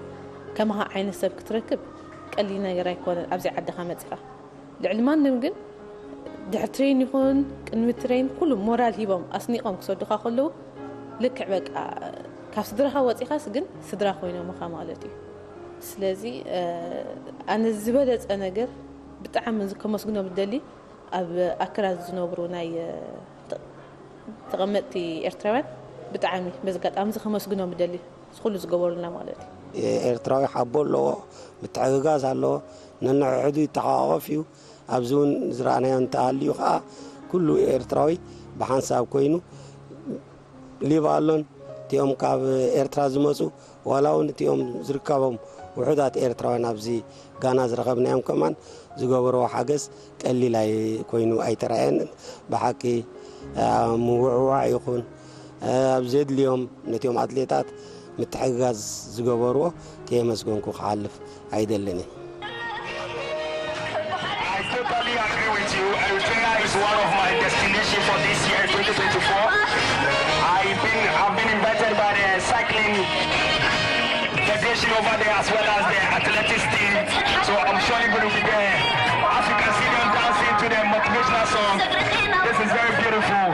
ከማኻ ዓይነት ሰብ ክትረክብ ቀሊል ነገር ኣይኮነን ኣብዚ ዓድኻ መጺኻ። ልዕሊ ማንም ግን ድሕሪ ትሬን ይኹን ቅድሚ ትሬን ኩሉ ሞራል ሂቦም ኣስኒቖም ክሰዱኻ ከለዉ ልክዕ በቃ ካብ ስድራኻ ወጺኻስ ግን ስድራ ኮይኖምኻ ማለት እዩ። ስለዚ፣ እ፣ ኣነ ዝበለጸ ነገር ብጣዕሚ ከመስግኖም ዝደሊ ኣብ ኣክራ ዝነብሩ ናይ፣ እ፣ ተ-፣ ተቐመጥቲ ኤርትራውያን ብጣዕሚ በዚ ኣጋጣሚ እዚ ከመስግኖም ዝደሊ እዚ ኩሉ ዝገበሩልና ማለት እዩ። ኤርትራዊ ሓቦ ኣለዎ፣ ምትሕግጋዝ ኣለዎ፣ ነንሕድሕዱ ይተሓቋቆፍ እዩ። ኣብዚ እውን ዝረኣናዮ እንተሃልዩ ከኣ ኩሉ ኤርትራዊ ብሓንሳብ ኮይኑ ሊባኖን እቲኦም ካብ ኤርትራ ዝመጹ ዋላ እውን እቲኦም ዝርከቦም ውሑዳት ኤርትራውያን ኣብዚ ጋና ዝረኸብናዮም ከማን ዝገበርዎ ሓገዝ ቀሊል ኣይ-፣ ኮይኑ ኣይተረኣየንን። ብሓቂ፣ አ፣ ምውዕዋዕ ይኹን፣ አ፣ ኣብ ዘድልዮም ነቲኦም ኣትሌታት ምትሕግጋዝ ዝገበርዎ ከየመስገንኩ ክሓልፍ ኣይደልን እየ። I totally agree with you. Eritrea is one of my destination for this year, twenty twenty-four. I've been, I've been invited by the cycling federation over there as well as the athletics team. So I'm surely going to be there. As you can see them dancing to the motivational song. This is very beautiful.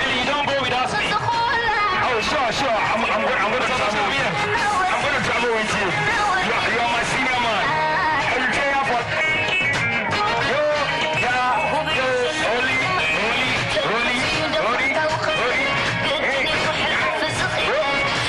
You don't go without me. Oh, sure, sure. I'm, I'm, gonna, I'm gonna travel with you. I'm gonna travel with you. You're, you're my senior man. Every day I for yo, yeah, yo, holy, holy, holy, holy, holy. Hey, yeah.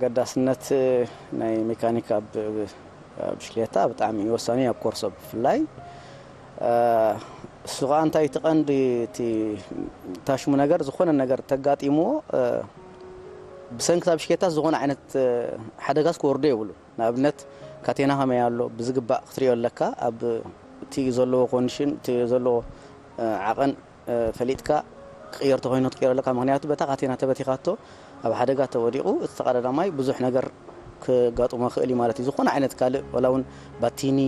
ኣገዳስነት ናይ ሜካኒክ ኣብ ኣብ ብሽክሌታ ብጣዕሚ እዩ ወሳኒ፣ ኣብ ኮርሶ ብፍላይ። እሱ ኸዓ እንታይ፣ እቲ ቀንዲ፣ እቲ ታሽሙ ነገር፣ ዝኾነ ነገር ተጋጢምዎ፣ ብሰንኪ እታ ብሽክሌታ ዝኾነ ዓይነት ሓደጋስ ክወርዶ የብሉ። ንኣብነት፣ ካቴና ከመይ ኣሎ ብዝግባእ ክትሪኦ ኣለካ። ኣብ እቲ ዘለዎ ኮንዲሽን፣ እቲ ዘለዎ ዓቐን ፈሊጥካ ክቕየር ተኾይኑ ክትቅየር ኣለካ። ምኽንያቱ በታ ካቴና ተበቲኻቶ ኣብ ሓደጋ ተወዲቑ፣ እቲ ተቐዳዳማይ ብዙሕ ነገር ክጋጥሞ ክእል እዩ ማለት እዩ። ዝኾነ ዓይነት ካልእ፣ ዋላ እውን ባቲኒ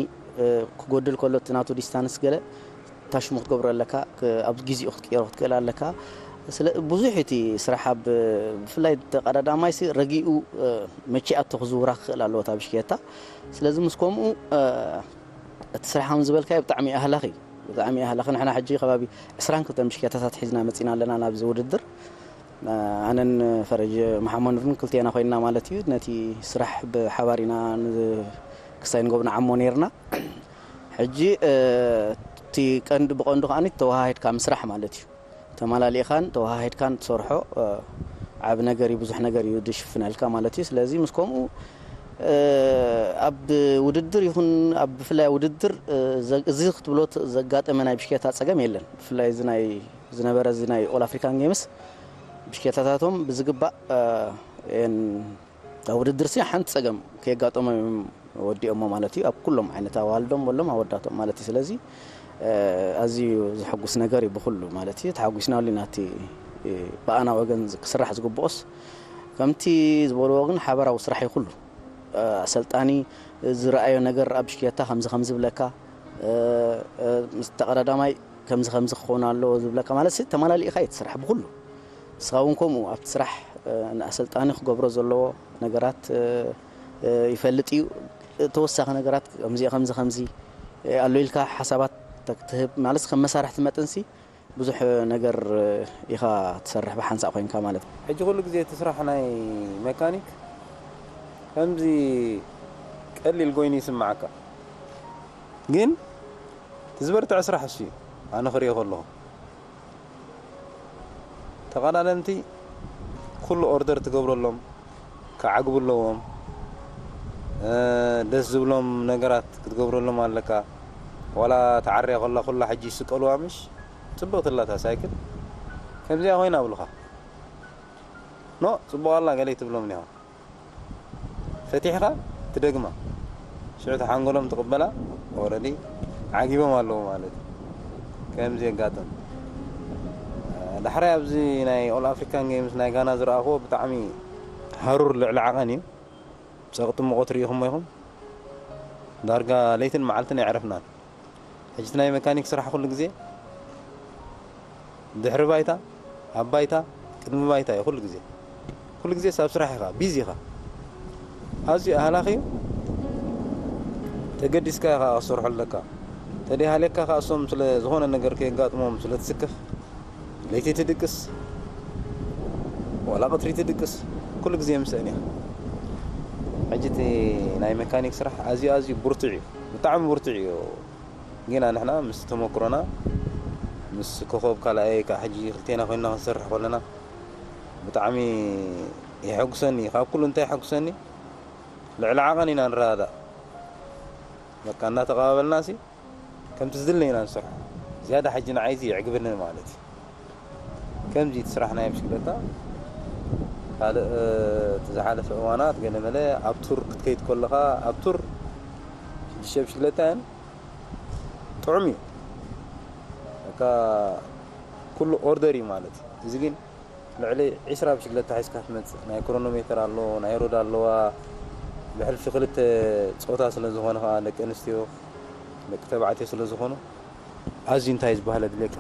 ክጎድል ከሎ፣ እቲ ናቱ ዲስታንስ ገለ ታሽሙ ክትገብሮ ኣለካ። ኣብ ግዜኡ ክትቅየሮ ክትክእል ኣለካ። ስለ ብዙሕ እቲ ስራሕ፣ ኣብ ብፍላይ ተቐዳዳማይ ሲ ረጊኡ መቺኣቶ ክዝውራ ክኽእል ኣለዎ እታ ብሽክሌታ። ስለዚ ምስ ከምኡ እቲ ስራሕ ከም ዝበልካዮ ብጣዕሚ ኣህላኺ እዩ። ብጣዕሚ ኣህላኺ። ንሕና ሕጂ ከባቢ ዕስራን ክልተን ብሽክሌታታት ሒዝና መፂና ኣለና ናብዚ ውድድር። ኣነን ፈረጅ መሓመድ ኑርን ክልቴና ኮይንና ማለት እዩ። ነቲ ስራሕ ብሓባር ኢና ን-፣ ክሳይ ንጎብና ዓሞ ነይርና። ሕጂ እቲ ቀንዲ ብቐንዱ ከኣ ተወሃሂድካ ምስራሕ ማለት እዩ። ተመላሊእኻን ተወሃሂድካን ትሰርሖ ዓቢ ነገር እዩ፣ ብዙሕ ነገር እዩ ዝሽፍነልካ ማለት እዩ። ስለዚ ምስ ከምኡ ኣብ ውድድር ይኹን ኣብ ብፍላይ ውድድር እዚ ክትብሎ ዘጋጠመ ናይ ብሽክሌታ ጸገም የለን። ብፍላይ እዚ ናይ ዝነበረ እዚ ናይ ኦል ኣፍሪካን ጌምስ ብሽክሌታታቶም ብዝግባእ እየን ኣብ ውድድር ሲ ሓንቲ ጸገም ከየጋጠሞ እዮም ወዲኦሞ ማለት እዩ። ኣብ ኩሎም ዓይነት ኣዋልዶም በሎም ኣወዳቶም ማለት እዩ። ስለዚ ኣዝዩ ዘሐጉስ ነገር እዩ ብኩሉ ማለት እዩ። ተሓጒስናሉ ኢና። እቲ ብኣና ወገን ክስራሕ ዝግብኦስ ከምቲ ዝበልዎ ግን ሓበራዊ ስራሕ እዩ ኩሉ። ኣሰልጣኒ ዝረኣዮ ነገር ኣብ ብሽክሌታ ከምዚ ከምዚ ብለካ፣ ምስ ተቐዳዳማይ ከምዚ ከምዚ ክኸውን ኣለዎ ዝብለካ ማለት ሲ ተመላሊእካ እዩ እቲ ስራሕ ብኩሉ። ንስኻ እውን ከምኡ ኣብቲ ስራሕ ንኣሰልጣኒ ክገብሮ ዘለዎ ነገራት ይፈልጥ እዩ። ተወሳኺ ነገራት ከምዚ ከምዚ ከምዚ ኣሎ ኢልካ ሓሳባት ትህብ ማለት ከም መሳርሕቲ መጠንሲ ብዙሕ ነገር ኢኻ ትሰርሕ ብሓንሳእ ኮይንካ ማለት እዩ። ሕጂ ኩሉ ግዜ እቲ ስራሕ ናይ መካኒክ ከምዚ ቀሊል ኮይኑ ይስምዓካ፣ ግን እቲ ዝበርትዐ ስራሕ እሱ እዩ። ኣነ ክሪኦ ከለኹ ተቐዳደምቲ ኩሉ ኦርደር ትገብረሎም፣ ክዓግቡ ኣለዎም። ደስ ዝብሎም ነገራት ክትገብረሎም ኣለካ። ዋላ ተዓርያ ከላ ኩላ ሕጂ ይስቀልዋ ምሽ? ጽብቕቲ ኣላ እታ ሳይክል። ከምዚኣ ኮይና ኣብሉኻ። ኖ፣ ጽቡቕ ኣላ ገለ ትብሎም እኒኻ። ፈቲሕኻ ትደግማ። ሽዑ እቲ ሓንጎሎም ትቕበላ፣ ኦረዲ ዓጊቦም ኣለዉ ማለት እዩ። ከምዚ የጋጥም። ዳሕራይ ኣብዚ ናይ ኦል ኣፍሪካን ጌምስ ናይ ጋና ዝረኣኽዎ ብጣዕሚ ሃሩር ልዕሊ ዓቐን እዩ። ጸቕጢ ሙቐት ርኢኹሞ ኢኹም? ዳርጋ ለይትን መዓልትን ኣይዕረፍናን። ሕጂ እቲ ናይ መካኒክ ስራሕ ኩሉ ግዜ ድሕሪ ባይታ፣ ኣብ ባይታ፣ ቅድሚ ባይታ እዩ ኩሉ ግዜ። ኩሉ ግዜ ኣብ ስራሕ ኢኻ፣ ቢዚ ኢኻ። ኣዝዩ ኣህላኺ እዩ። ተገዲስካ ኢኻ ክትሰርሖ ኣለካ። ተደይሃልየካ ከኣ እሶም ስለ ዝኾነ ነገር ከየጋጥሞም ስለ ትስከፍ፣ ለይቲ ትድቅስ፣ ዋላ ቀትሪ ትድቅስ፣ ኩሉ ግዜ ምስአን ኢኻ። ሕጂ እቲ ናይ መካኒክ ስራሕ ኣዝዩ፣ ኣዝዩ ብርቱዕ እዩ። ብጣዕሚ ብርቱዕ እዩ። ግና ንሕና ምስ ተመክሮና፣ ምስ ኮኾብ ካልኣይ፣ ካብ ሕጂ ክልቴና ኮይንና ክንሰርሕ ከለና፣ ብጣዕሚ የሐጉሰኒ። ካብ ኩሉ እንታይ የሐጉሰኒ? ልዕሊ ዓቐን ኢና ንረዳዳእ። በቃ፣ እናተቐባበልና ሲ፣ ከምቲ ዝድለና ኢና ንሰርሖ። ዝያዳ ሕጂ ንዓይ እዚ የዕግብኒ ማለት እዩ። ከምዚ እቲ ስራሕ ናይ ብሽክለታ፣ ካልእ፣ እ፣ እቲ ዝሓለፈ እዋናት ገለመለ ኣብ ቱር ክትከይድ ከለኻ፣ ኣብ ቱር ሽዱሽተ ብሽክለታ እየን፣ ጥዑም እዩ። በቃ፣ ኩሉ ኦርደር እዩ ማለት እዩ። እዚ ግን ልዕሊ ዒስራ ብሽክለታ ሒዝካ ትመጽእ። ናይ ክሮኖሜተር ኣሎ፣ ናይ ሮድ ኣለዋ። ብሕልፊ ክልተ ጾታ ስለ ዝኾነ ኸኣ፣ ደቂ ኣንስትዮ፣ ደቂ ተባዕትዮ ስለ ዝኾኑ፣ ኣዝዩ እንታይ ዝበሃል ኣድልየካ?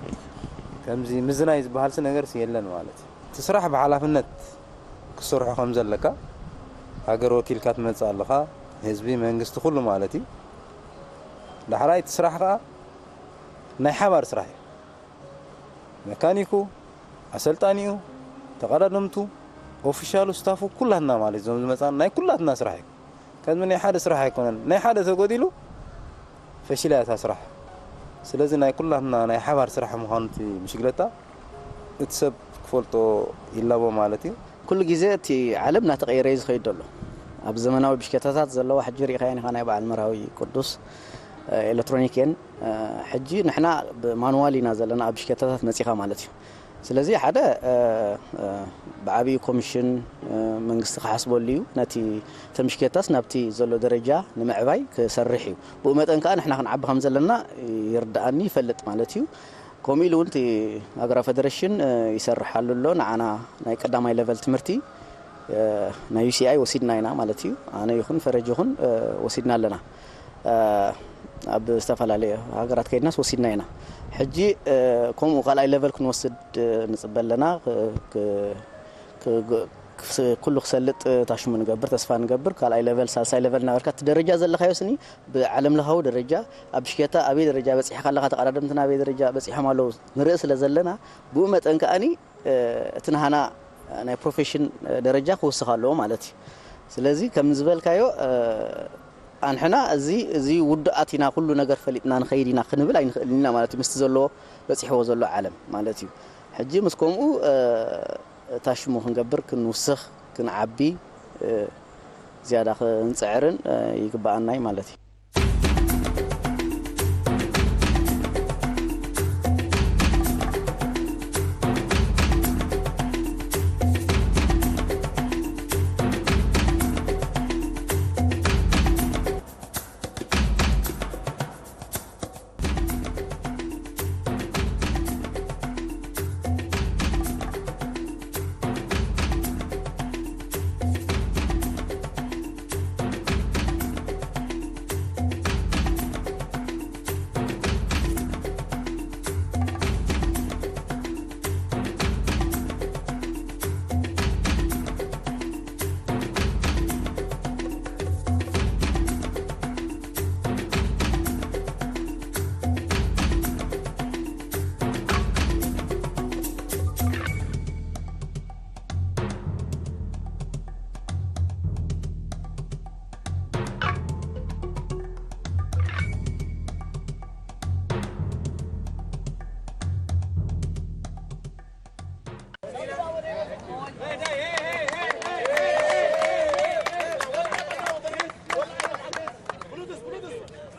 ከምዚ ምዝናይ ዝበሃልሲ ነገርሲ የለን ማለት እዩ። እቲ ስራሕ ብሓላፍነት ክትሰርሖ ከም ዘለካ፣ ሃገር ወኪልካ ትመጽእ ኣለኻ፣ ህዝቢ፣ መንግስቲ፣ ኩሉ ማለት እዩ። ዳሕራይ እቲ ስራሕ ኸኣ ናይ ሓባር ስራሕ እዩ። መካኒኩ፣ ኣሰልጣኒኡ፣ ተቐዳደምቱ፣ ኦፊሻሉ፣ ስታፉ፣ ኩላትና ማለት እዞም ዝመጻና ናይ ኩላትና ስራሕ እዩ። ከምዚ ናይ ሓደ ስራሕ ኣይኮነን። ናይ ሓደ ተጎዲሉ ፈሺላ እያ እታ ስራሕ። ስለዚ ናይ ኩላትና ናይ ሓባር ስራሕ ምዃኑ እቲ ብሽግለታ እቲ ሰብ ክፈልጦ ይላቦ ማለት እዩ። ኩሉ ግዜ እቲ ዓለም እናተቐየረ እዩ ዝኸይድ ዘሎ። ኣብ ዘመናዊ ብሽከታታት ዘለዋ ሕጂ ርኢኻየን ኢኻ፣ ናይ በዓል መርሃዊ ቅዱስ፣ እ፣ ኤሌክትሮኒክ እየን። እ፣ ሕጂ ንሕና ብማኑዋል ኢና ዘለና ኣብ ብሽከታታት መጺኻ ማለት እዩ። ስለዚ ሓደ፣ እ፣ እ፣ ብዓብዩ ኮሚሽን፣ እ፣ መንግስቲ ክሓስበሉ እዩ። ነቲ፣ እተን ብሽከታስ ናብቲ ዘሎ ደረጃ ንምዕባይ ክሰርሕ እዩ። ብኡ መጠን ከኣ ንሕና ክንዓቢ ከም ዘለና ይርድኣኒ፣ ይፈልጥ ማለት እዩ። ከምኡ ኢሉ እውን እቲ ሃገራዊ ፌደሬሽን፣ እ፣ ይሰርሓሉ ኣሎ። ንዓና ናይ ቀዳማይ ሌቨል ትምህርቲ፣ እ፣ ናይ ዩ ሲ ኣይ ወሲድና ኢና ማለት እዩ። ኣነ ይኹን ፈረጅ ይኹን፣ እ፣ ወሲድና ኣለና። እ፣ ኣብ ዝተፈላለየ ሃገራት ከይድናስ ወሲድና ኢና። ሕጂ፣ እ፣ ከምኡ ካልኣይ ሌቨል ክንወስድ፣ እ፣ ንጽበ ኣለና። ክ-፣ ክ-፣ ክ-፣ ክስ-፣ ኩሉ ክሰልጥ፣ እ፣ ታሽሙ ንገብር፣ ተስፋ ንገብር። ካልኣይ ሌቨል፣ ሳልሳይ ሌቨል እናበልካ እቲ ደረጃ ዘለኻዮ ስኒ ብዓለም ለኻዊ ደረጃ ኣብ ብሽከታ ኣበይ ደረጃ በጺሕካ ኣለኻ፣ ተቐዳደምትና ኣበይ ደረጃ በጺሖም ኣለዉ ንርኢ ስለ ዘለና፣ ብኡ መጠን ከኣኒ፣ እ፣ እቲ ናህና ናይ ፕሮፌሽን ደረጃ ክውስኽ ኣለዎ ማለት እዩ። ስለዚ ከም ዝበልካዮ፣ እ፣ ኣንሕና እዚ፣ እዚ ውዱኣት ኢና፣ ኩሉ ነገር ፈሊጥና ንኸይድ ኢና ክንብል ኣይንኽእልን ኢና ማለት እዩ፣ ምስቲ ዘለዎ በጺሕዎ ዘሎ ዓለም ማለት እዩ። ሕጂ ምስ ከምኡ፣ እ፣ ታሽሙ ክንገብር፣ ክንውስኽ፣ ክንዓቢ፣ እ፣ ዝያዳ ክንጽዕርን፣ እ፣ ይግብኣና እዩ ማለት እዩ።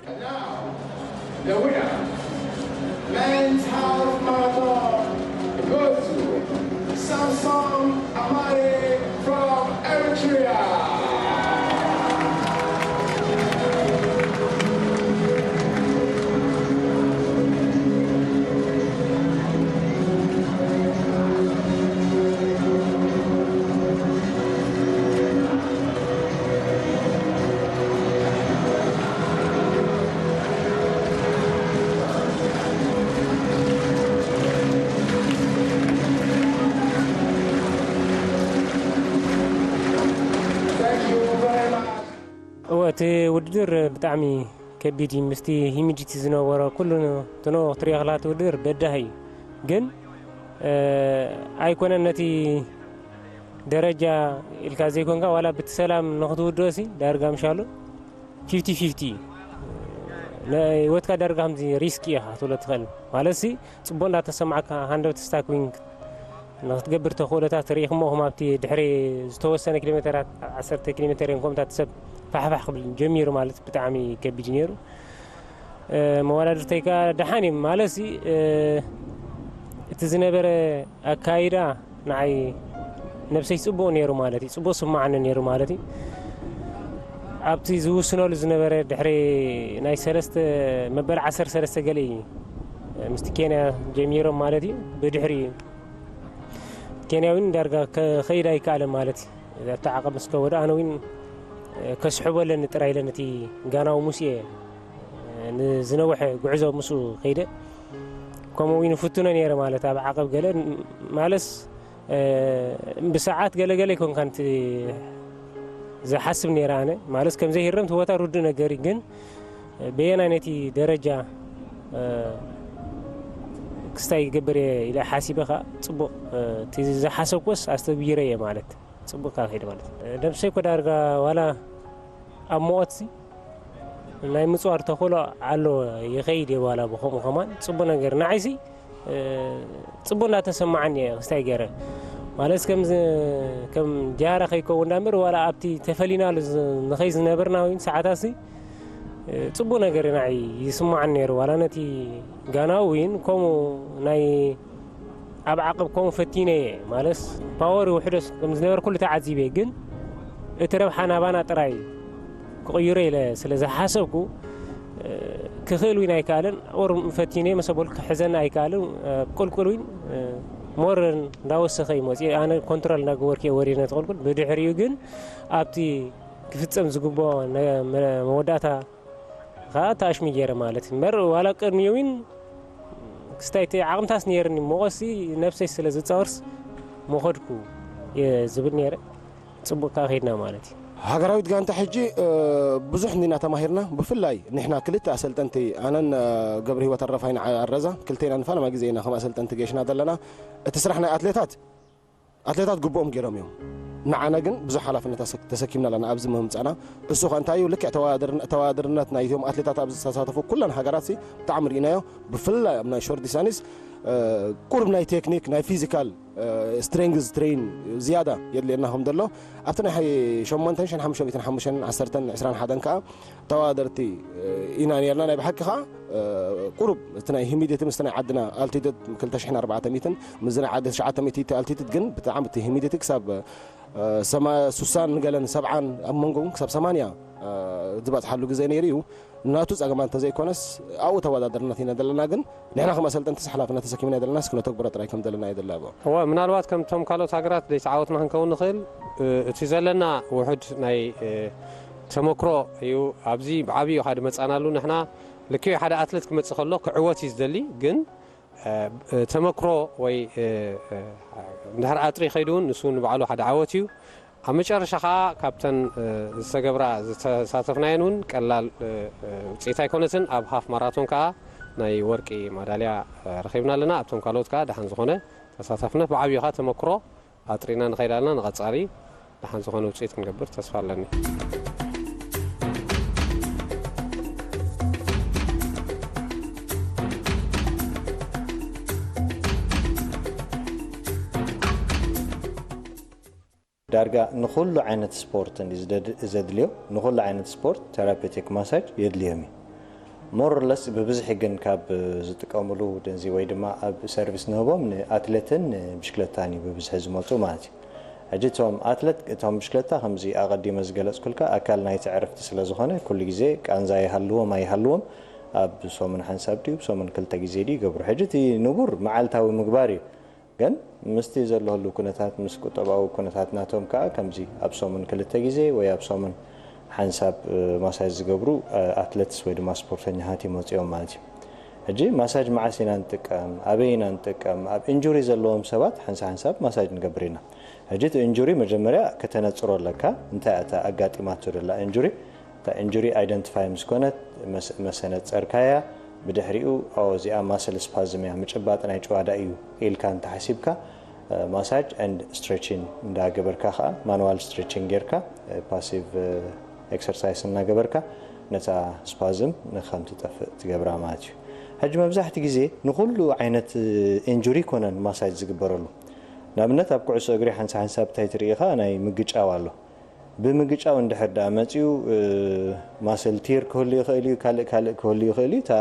And now, the winner, men's half marathon, goes to Samson Amare from Eritrea. Thank you very much. እወ፣ እቲ ውድድር ብጣዕሚ ከቢድ እዩ። ምስቲ ሂሚዲቲ ዝነበሮ ኩሉ ትኖ ክትሪኦ ከለኻ እቲ ውድድር በዳሂ እዩ። ግን፣ እ፣ ኣይኮነን ነቲ ደረጃ ኢልካ ዘይኮንካ፣ ዋላ ብቲ ሰላም ንኽትውድኦ ሲ ዳርጋ ምሻሉ ፊፍቲ ፊፍቲ እዩ። ንህይወትካ ዳርጋ ከምዚ ሪስክ ኢኻ ክትብሎ ትኽእል። ማለት ሲ ጽቡቕ እንዳተሰማዕካ ሃንደበት ስታክዊንግ ንክትገብር ተኽእሎታት ርኢኹሞ? ከም ኣብቲ ድሕሪ ዝተወሰነ ኪሎ ሜተራት፣ ዓሰርተ ኪሎ ሜተር እዮም ከምታት ሰብ ፋሕፋሕ ክብል ጀሚሩ ማለት ብጣዕሚ ከቢድ እዩ ነይሩ። እ፣ መወዳድርተይ ከኣ ደሓን እዮም ማለት ሲ፣ እ፣ እቲ ዝነበረ ኣካይዳ ንዓይ ነብሰይ ጽቡቕ ነይሩ ማለት እዩ። ጽቡቕ ስማዓኒ ነይሩ ማለት እዩ። ኣብቲ ዝውስነሉ ዝነበረ ድሕሪ ናይ ሰለስተ፣ መበል ዓሰርተ ሰለስተ ገለ እዩ ምስቲ ኬንያ ጀሚሮም ማለት እዩ። ብድሕሪ ኬንያዊን ዳርጋ ከኸይድ ኣይከኣለን ማለት እዩ። ኣብቲ ዓቐብ ምስ ከወደ ኣነ እውን ከስሕቦ ኣለኒ ጥራይ ኢለ ነቲ ጋናዊ ሙስየ ንዝነውሐ ጉዕዞ ምስኡ ከይደ። ከምኡ እውን ፍትኖ ነይረ ማለት ኣብ ዓቐብ ገለ ማለስ፣ እ፣ ብሰዓት ገለ ገለ ይኮንካ ንቲ ዝሓስብ ነይረ ኣነ። ማለስ ከም ዘይህረም እቲ ቦታ ርዱእ ነገር እዩ፣ ግን በየናይ ነቲ ደረጃ፣ እ፣ ክስታይ ይገብር እየ ኢለ ሓሲበ ከኣ ጽቡቕ፣ እ፣ እቲ ዝሓሰብኩስ ኣስተግቢረ እየ ማለት ጽቡቕ ከኣ ከይደ ማለት። እ፣ ነብሰይ እኮ ዳርጋ ዋላ ኣብ ሞቐትሲ ናይ ምጽዋር ተኽእሎ ኣሎ፣ ይኸይድ እየ ዋላ ብኸምኡ ከማን ጽቡቕ ነገር። ንዓይሲ፣ እ፣ ጽቡቕ እናተሰማዓኒ እየ ክስታይ ገይረ። ማለት ከም ከም ጃህራ ከይከውን ዳ እምበር ዋላ ኣብቲ ተፈሊናሉ ንኸይ ዝነበርና ወይ ሰዓታት ጽቡቅ ነገር ኢና ይስማዓን ነይሩ። ዋላ ነቲ ጋናዊ እውን ከምኡ ናይ ኣብ ዓቕብ ከምኡ ፈቲነ እየ። ማለት ፓወር ውሕደስ ከም ዝነበር ኩሉ ተዓዚበ፣ ግን እቲ ረብሓ ናባና ጥራይ ክቕይሮ ኢለ ስለ ዝሓሰብኩ፣ ክኽእል እውን ኣይከኣልን። ኦር ፈቲነ መሰ በልኩ ክሕዘና ኣይከኣልን። ቁልቁል እውን ሞር እንዳወሰኸ እዩ መፅኡ። ኣነ ኮንትሮል እንዳገበርኩ እየ ወሪደ ነቲ ቁልቁል። ብድሕሪኡ ግን ኣብቲ ክፍፀም ዝግብኦ መወዳእታ ከዓ ተኣሽሙ ገይረ ማለት እዩ። እምበር ዋላ ቅድሚኡ እውን ክስታይ ዓቕምታስ ነይርኒ፣ መቐሲ ነብሰይ ስለ ዝፃወርስ መኸድኩ እየ ዝብል ነይረ። ፅቡቅ ከዓ ከይድና ማለት እዩ። ሃገራዊት ጋንታ ሕጂ ብዙሕ እንዲና ተማሂርና። ብፍላይ ንሕና ክልተ ኣሰልጠንቲ፣ ኣነን ገብረ ህይወት ኣረፋይን ኣረዛ ክልቴና ንፈለማ ግዜ ኢና ከም ኣሰልጠንቲ ገሽና ዘለና። እቲ ስራሕ ናይ ኣትሌታት ኣትሌታት ግብኦም ገይሮም እዮም። ንዓና ግን ብዙሕ ሓላፍነት ተሰኪምና ኣለና ኣብዚ ምምፃና። እሱ ከ እንታይ እዩ? ልክዕ ተወዳድርነት ናይቶም ኣትሌታት ኣብዚ ዝተሳተፉ ኩለን ሃገራት ብጣዕሚ ርኢናዮ። ብፍላይ ኣብ ናይ ሾርት ዲስታንስ ቁሩብ ናይ ቴክኒክ ናይ ፊዚካል ስትሬንግዝ ትሬን ዝያዳ የድልየና ከም ዘሎ ኣብቲ ናይ ሸሞንተ ሽሕን ሓሙሽተ ሚእትን ሓሙሽተን ዓሰርተን ዕስራን ሓደን ከዓ ተወዳደርቲ ኢና ነርና። ናይ ብሓቂ ከዓ ቁሩብ እቲ ናይ ሂሚዲቲ ምስቲ ናይ ዓድና ኣልቲቱድ ክልተ ሽሕን ኣርባዕተ ሚእትን ምስዚ ናይ ዓዲ ትሽዓተ ሚእቲ ኣልቲቱድ ግን ብጣዕሚ እቲ ሂሚዲቲ ክሳብ ስሳን ገለን ሰብዓን ኣብ መንጎ ክሳብ ሰማንያ ዝበፅሓሉ ግዜ ነይሩ እዩ። ናቱ ፀገማት እንተዘይኮነስ ኣብኡ ተወዳደርነት ኢና ዘለና። ግን ንሕና ከም ኣሰልጠንትስ ሓላፍነት ተሰኪምና ዘለና ስክነተግብሮ ጥራይ ከም ዘለና የደላቦ። እወ፣ ምናልባት ከምቶም ካልኦት ሃገራት ዘይተዓወትና ክንከውን ንኽእል። እቲ ዘለና ውሑድ ናይ ተመክሮ እዩ። ኣብዚ ብዓብዩ ሓደ መፃናሉ ንሕና ልክዕ ሓደ ኣትሌት ክመፅእ ከሎ ክዕወት እዩ ዝደሊ። ግን ተመክሮ ወይ እንድሕር ኣጥሪ ከይዱ እውን ንሱ ንባዕሉ ሓደ ዓወት እዩ። ኣብ መጨረሻ ከዓ ካብተን ዝተገብራ ዝተሳተፍናየን እውን ቀላል ውፅኢት ኣይኮነትን። ኣብ ሃፍ ማራቶን ከዓ ናይ ወርቂ ማዳልያ ረኺብና ኣለና። ኣብቶም ካልኦት ከዓ ደሓን ዝኾነ ተሳታፍነት ብዓብዩ ከዓ ተመክሮ ኣጥሪና ንኸይድ ኣለና። ንቐፃሊ ደሓን ዝኾነ ውፅኢት ክንገብር ተስፋ ኣለኒ። ዳርጋ ንኹሉ ዓይነት ስፖርት እንዲ ዘድልዮ፣ ንኹሉ ዓይነት ስፖርት ቴራፒውቲክ ማሳጅ የድልዮም እዩ። ሞርለስ ብብዝሒ ግን ካብ ዝጥቀምሉ ደንዚ ወይ ድማ ኣብ ሰርቪስ ንህቦም ንኣትሌትን ብሽክለታን እዩ ብብዝሒ ዝመፁ ማለት እዩ። ሕጂ እቶም ኣትለት እቶም ብሽክለታ ከምዚ ኣቐዲመ ዝገለፅኩልካ ኣካል ናይቲ ዕረፍቲ ስለ ዝኾነ ኩሉ ግዜ ቃንዛ ይሃልዎም ኣይሃልዎም ኣብ ሰሙን ሓንሳብ ድዩ ሰሙን ክልተ ግዜ ድዩ ይገብሩ። ሕጂ እቲ ንቡር መዓልታዊ ምግባር እዩ። ግን ምስቲ ዘሎ ህሉ ኩነታት ምስ ቁጠባዊ ኩነታት ናቶም ከዓ ከምዚ ኣብ ሰሙን ክልተ ግዜ ወይ ኣብ ሰሙን ሓንሳብ ማሳጅ ዝገብሩ ኣትለትስ ወይ ድማ ስፖርተኛታት ይመፅኦም ማለት እዩ። ሕጂ ማሳጅ መዓስ ኢና ንጥቀም ኣበይ ኢና ንጥቀም ኣብ ኢንጁሪ ዘለዎም ሰባት ሓንሳ ሓንሳብ ማሳጅ ንገብር ኢና። ሕጂ እቲ ኢንጁሪ መጀመርያ ከተነፅሮ ኣለካ እንታይ እያ ኣጋጢማቶ ዘላ ኢንጁሪ። እታ ኢንጁሪ ኣይደንቲፋይ ምስ ኮነት መሰነፀርካያ ብድሕሪኡ እዚኣ ማስል ስፓዝም እያ ምጭባጥ ናይ ጭዋዳ እዩ ኢልካ እንተሓሲብካ ማሳጅ ኤንድ ስትሬቺን እንዳገበርካ ከዓ ማኑዋል ስትሬቺን ጌርካ ፓሲቭ ኤክሰርሳይስ እናገበርካ ነታ ስፓዝም ንከም ትጠፍእ ትገብራ ማለት እዩ። ሕጂ መብዛሕቲ ግዜ ንኩሉ ዓይነት ኢንጁሪ ይኮነን ማሳጅ ዝግበረሉ። ንኣብነት ኣብ ኩዕሶ እግሪ ሓንሳ ሓንሳብ እንታይ ትርኢ ኢኻ ናይ ምግጫው ኣሎ። ብምግጫው እንድሕር ደኣ መፂኡ ማስል ቲር ክህሉ ይኽእል እዩ ካልእ ካልእ ክህሉ ይኽእል እዩ እታ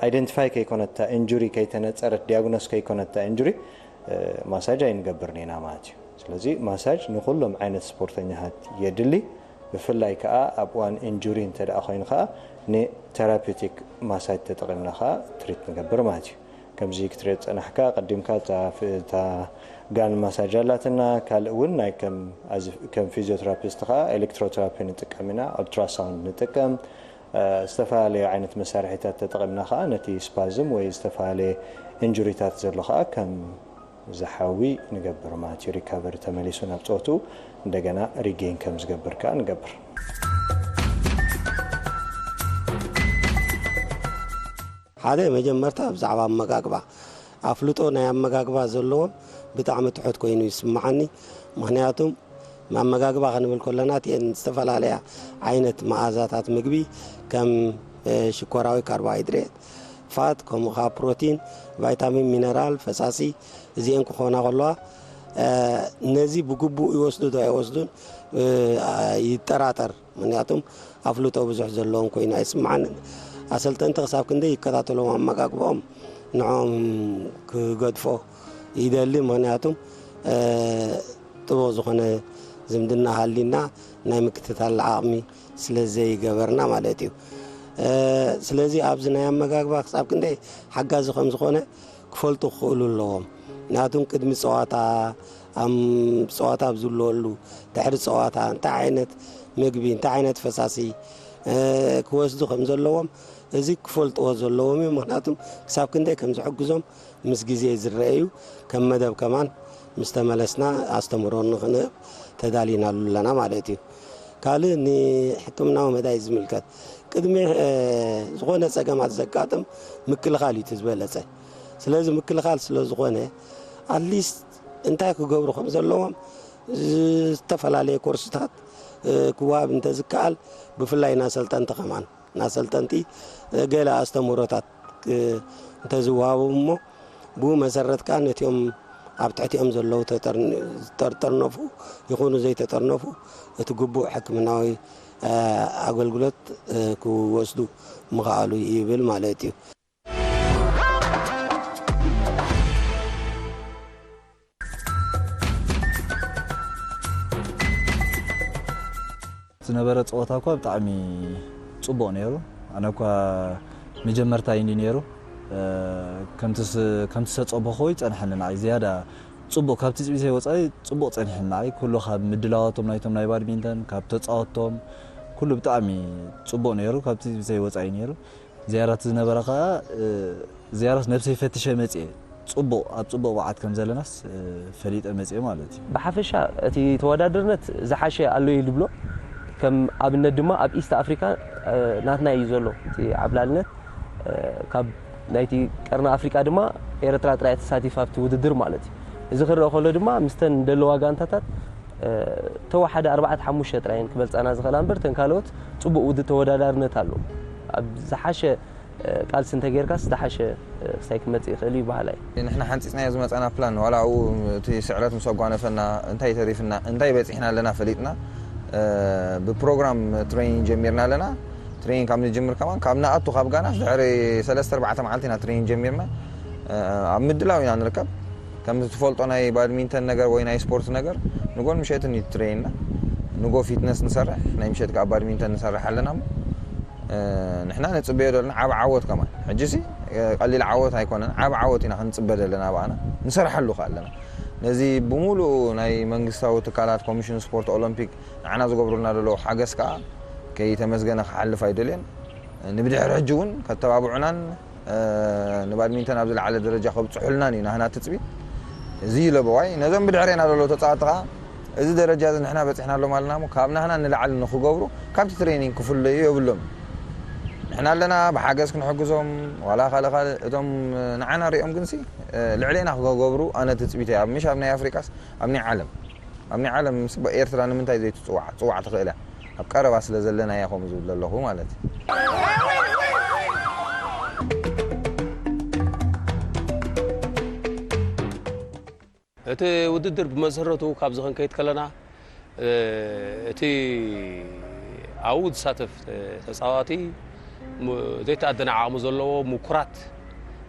ኣይደንቲፋይ ከይኮነት እታ ኢንጁሪ ከይተነፀረት ዲያግኖስ ከይኮነት እታ ኢንጁሪ ማሳጅ ኣይንገብርን ኢና ማለት እዩ። ስለዚ ማሳጅ ንኩሎም ዓይነት ስፖርተኛታት የድሊ። ብፍላይ ከዓ ኣብ እዋን ኢንጁሪ እንተ ደኣ ኮይኑ ከዓ ንቴራፒውቲክ ማሳጅ ተጠቒምና ከዓ ትሪት ንገብር ማለት እዩ። ከምዚ ክትሪኦ ዝፀናሕካ ቀዲምካ እታ ጋን ማሳጅ ኣላትና ካልእ እውን ናይ ከም ፊዚዮትራፒስት ከዓ ኤሌክትሮትራፒ ንጥቀም ኢና። ኦልትራሳውንድ ንጥቀም። ዝተፈላለዩ ዓይነት መሳርሒታት ተጠቒምና ከዓ ነቲ ስፓዝም ወይ ዝተፈላለየ ኢንጁሪታት ዘሎ ከዓ ከም ዝሓዊ ንገብር ማለት እዩ። ሪካቨሪ ተመሊሱ ናብ ፀወትኡ እንደገና ሪጌን ከም ዝገብር ከዓ ንገብር። ሓደ መጀመርታ ብዛዕባ ኣመጋግባ ኣፍልጦ ናይ ኣመጋግባ ዘለዎም ብጣዕሚ ትሑት ኮይኑ ይስምዓኒ። ምክንያቱም ኣመጋግባ ክንብል ከለና እቲአን ዝተፈላለያ ዓይነት መኣዛታት ምግቢ ከም ሽኮራዊ ካርቦሃይድሬት፣ ፋት፣ ከምኡ ከዓ ፕሮቲን፣ ቫይታሚን፣ ሚነራል፣ ፈሳሲ እዚአን ክኾና ከለዋ ነዚ ብግቡእ ይወስዱ ዶ ኣይወስዱን ይጠራጠር። ምክንያቱም ኣፍልጦ ብዙሕ ዘለዎም ኮይኑ ኣይስምዓንን። ኣሰልጠንቲ ክሳብ ክንደይ ይከታተሎም ኣመጋግባኦም ንዕኦም ክገድፎ ይደሊ። ምክንያቱም ጥቡቕ ዝኾነ ዝምድና ሃሊና ናይ ምክትታል ዓቕሚ ስለ ዘይገበርና ማለት እዩ። ስለዚ ኣብዚ ናይ ኣመጋግባ ክሳብ ክንደይ ሓጋዚ ከም ዝኾነ ክፈልጡ ክኽእሉ ኣለዎም። ምክንያቱም ቅድሚ ፀዋታ ኣብ ፀዋታ ኣብ ዝህልወሉ ድሕሪ ፀዋታ እንታይ ዓይነት ምግቢ እንታይ ዓይነት ፈሳሲ ክወስዱ ከም ዘለዎም እዚ ክፈልጥዎ ዘለዎም እዩ። ምክንያቱም ክሳብ ክንደይ ከም ዝሕግዞም ምስ ግዜ ዝረአ እዩ። ከም መደብ ከማን ምስ ተመለስና ኣስተምህሮ ንኽንህብ ተዳሊናሉ ኣለና ማለት እዩ። ካልእ ንሕክምናዊ መዳይ ዝምልከት ቅድሚ ዝኾነ ፀገማት ዘጋጥም ምክልኻል እዩ እቲ ዝበለፀ። ስለዚ ምክልኻል ስለ ዝኾነ ኣትሊስት እንታይ ክገብሩ ከም ዘለዎም ዝተፈላለየ ኮርስታት ክወሃብ እንተዝከኣል ብፍላይ ናሰልጠንቲ ከማን ናሰልጠንቲ ገለ ኣስተምህሮታት እንተዝወሃቦም እሞ ብኡ መሰረት ከኣ ነቲኦም ኣብ ትሕቲኦም ዘለዉ ተጠርነፉ ይኹኑ ዘይተጠርነፉ እቲ ግቡእ ሕክምናዊ ኣገልግሎት ክወስዱ ምኽኣሉ ይብል ማለት እዩ። ዝነበረ ፀወታ እኳ ብጣዕሚ ፅቡቕ ነይሩ። ኣነ እኳ መጀመርታ እዩ ነይሩ። ከምቲ ዝፀበኹ ይፀንሐኒ ንዓይ ዝያዳ ፅቡቕ ካብ ትፅቢተይ ወፃኢ ፅቡቕ ፀኒሕኒ ንዓይ ኩሉ ካብ ምድላዋቶም ናይቶም ናይ ባድሚንተን ካብ ተፃወቶም ኩሉ ብጣዕሚ ፅቡቕ ነይሩ ካብ ትፅቢተይ ወፃኢ ነይሩ። ዝያራት ዝነበረ ከዓ ዝያራት ነብሰይ ፈትሸ መፅየ ፅቡቕ ኣብ ፅቡቕ ብዓት ከም ዘለናስ ፈሊጠ መፅየ ማለት እዩ። ብሓፈሻ እቲ ተወዳደርነት ዝሓሸ ኣሎ እዩ ዝብሎ። ከም ኣብነት ድማ ኣብ ኢስት ኣፍሪካ ናትና እዩ ዘሎ እቲ ዓብላልነት ካብ ናይቲ ቀርኒ ኣፍሪቃ ድማ ኤረትራ ጥራይ ተሳቲፋ ኣብቲ ውድድር ማለት እዩ። እዚ ክረአ ከሎ ድማ ምስተን ደለዋ ጋንታታት ተወሓደ ኣርባዕተ ሓሙሽተ ጥራየን ክበልፃና ዝኽእላ እምበር ተን ካልኦት ፅቡቅ ውድ ተወዳዳርነት ኣሎ። ኣብ ዝሓሸ ቃልሲ እንተጌርካስ ዝሓሸ ክሳይ ክመፅእ ይኽእል እዩ በሃላይ። ንሕና ሓንፂፅናዮ ዝመፃና ፕላን ዋላ ኣብኡ እቲ ስዕረት ምስ ኣጓነፈና እንታይ ተሪፍና እንታይ በፂሕና ኣለና ፈሊጥና ብፕሮግራም ትሬኒንግ ጀሚርና ኣለና። ትሬኒንግ ካብ ንጅምር ከማን ካብ ንኣቱ ካብ ጋናስ ድሕሪ ሰለስተ ኣርባዕተ መዓልቲ ኢና ትሬኒንግ ጀሚርና። ኣብ ምድላው ኢና ንርከብ። ከም ትፈልጦ ናይ ባድሚንተን ነገር ወይ ናይ ስፖርት ነገር ንጎን ምሸትን እዩ ትሬንና። ንጎ ፊትነስ ንሰርሕ ናይ ምሸት ከዓ ባድሚንተን ንሰርሕ ኣለና። ንሕና ንፅበዮ ዘለና ዓብ ዓወት ከማን ሕጂ ሲ ቀሊል ዓወት ኣይኮነን። ዓብ ዓወት ኢና ክንፅበ ዘለና ባኣና ንሰርሐሉ ከ ኣለና። ነዚ ብሙሉኡ ናይ መንግስታዊ ትካላት ኮሚሽን ስፖርት ኦሎምፒክ ንዓና ዝገብሩልና ዘለዉ ሓገዝ ከዓ ከይተመስገነ ክሓልፍ ኣይደልዮን። ንብድሕሪ ሕጂ እውን ከተባብዑናን ንባድሚንተን ኣብ ዝለዓለ ደረጃ ከብፅሑልናን እዩ ናህና ትፅቢት። እዚ ለበዋይ ነዞም ብድሕሬና ዘለዉ ተፃወቲ ከዓ እዚ ደረጃ እዚ ንሕና በፂሕናሎም ኣለና እሞ ካብ ናህና ንላዕሊ ንክገብሩ ካብቲ ትሬኒንግ ክፍለዩ የብሎም። ንሕና ኣለና ብሓገዝ ክንሕግዞም ዋላ ካልእ ካልእ እቶም ንዓና ሪኦም ግንሲ ልዕሌና ክገብሩ ኣነ ትፅቢተይ ኣብ ምሽ ኣብ ናይ ኣፍሪቃስ ኣብ ናይ ዓለም ኣብ ናይ ዓለም ምስ ኤርትራ ንምንታይ ዘይትፅዋዕ ፅዋዕ ትኽእል እያ ኣብ ቀረባ ስለ ዘለና እያ ከምኡ ዝብል ዘለኹ ማለት እዩ። እቲ ውድድር ብመሰረቱ ካብዚ ክንከይድ ከለና እቲ ኣብኡ ዝሳተፍ ተፃዋቲ ዘይተኣደነ ዓቕሚ ዘለዎ ምኩራት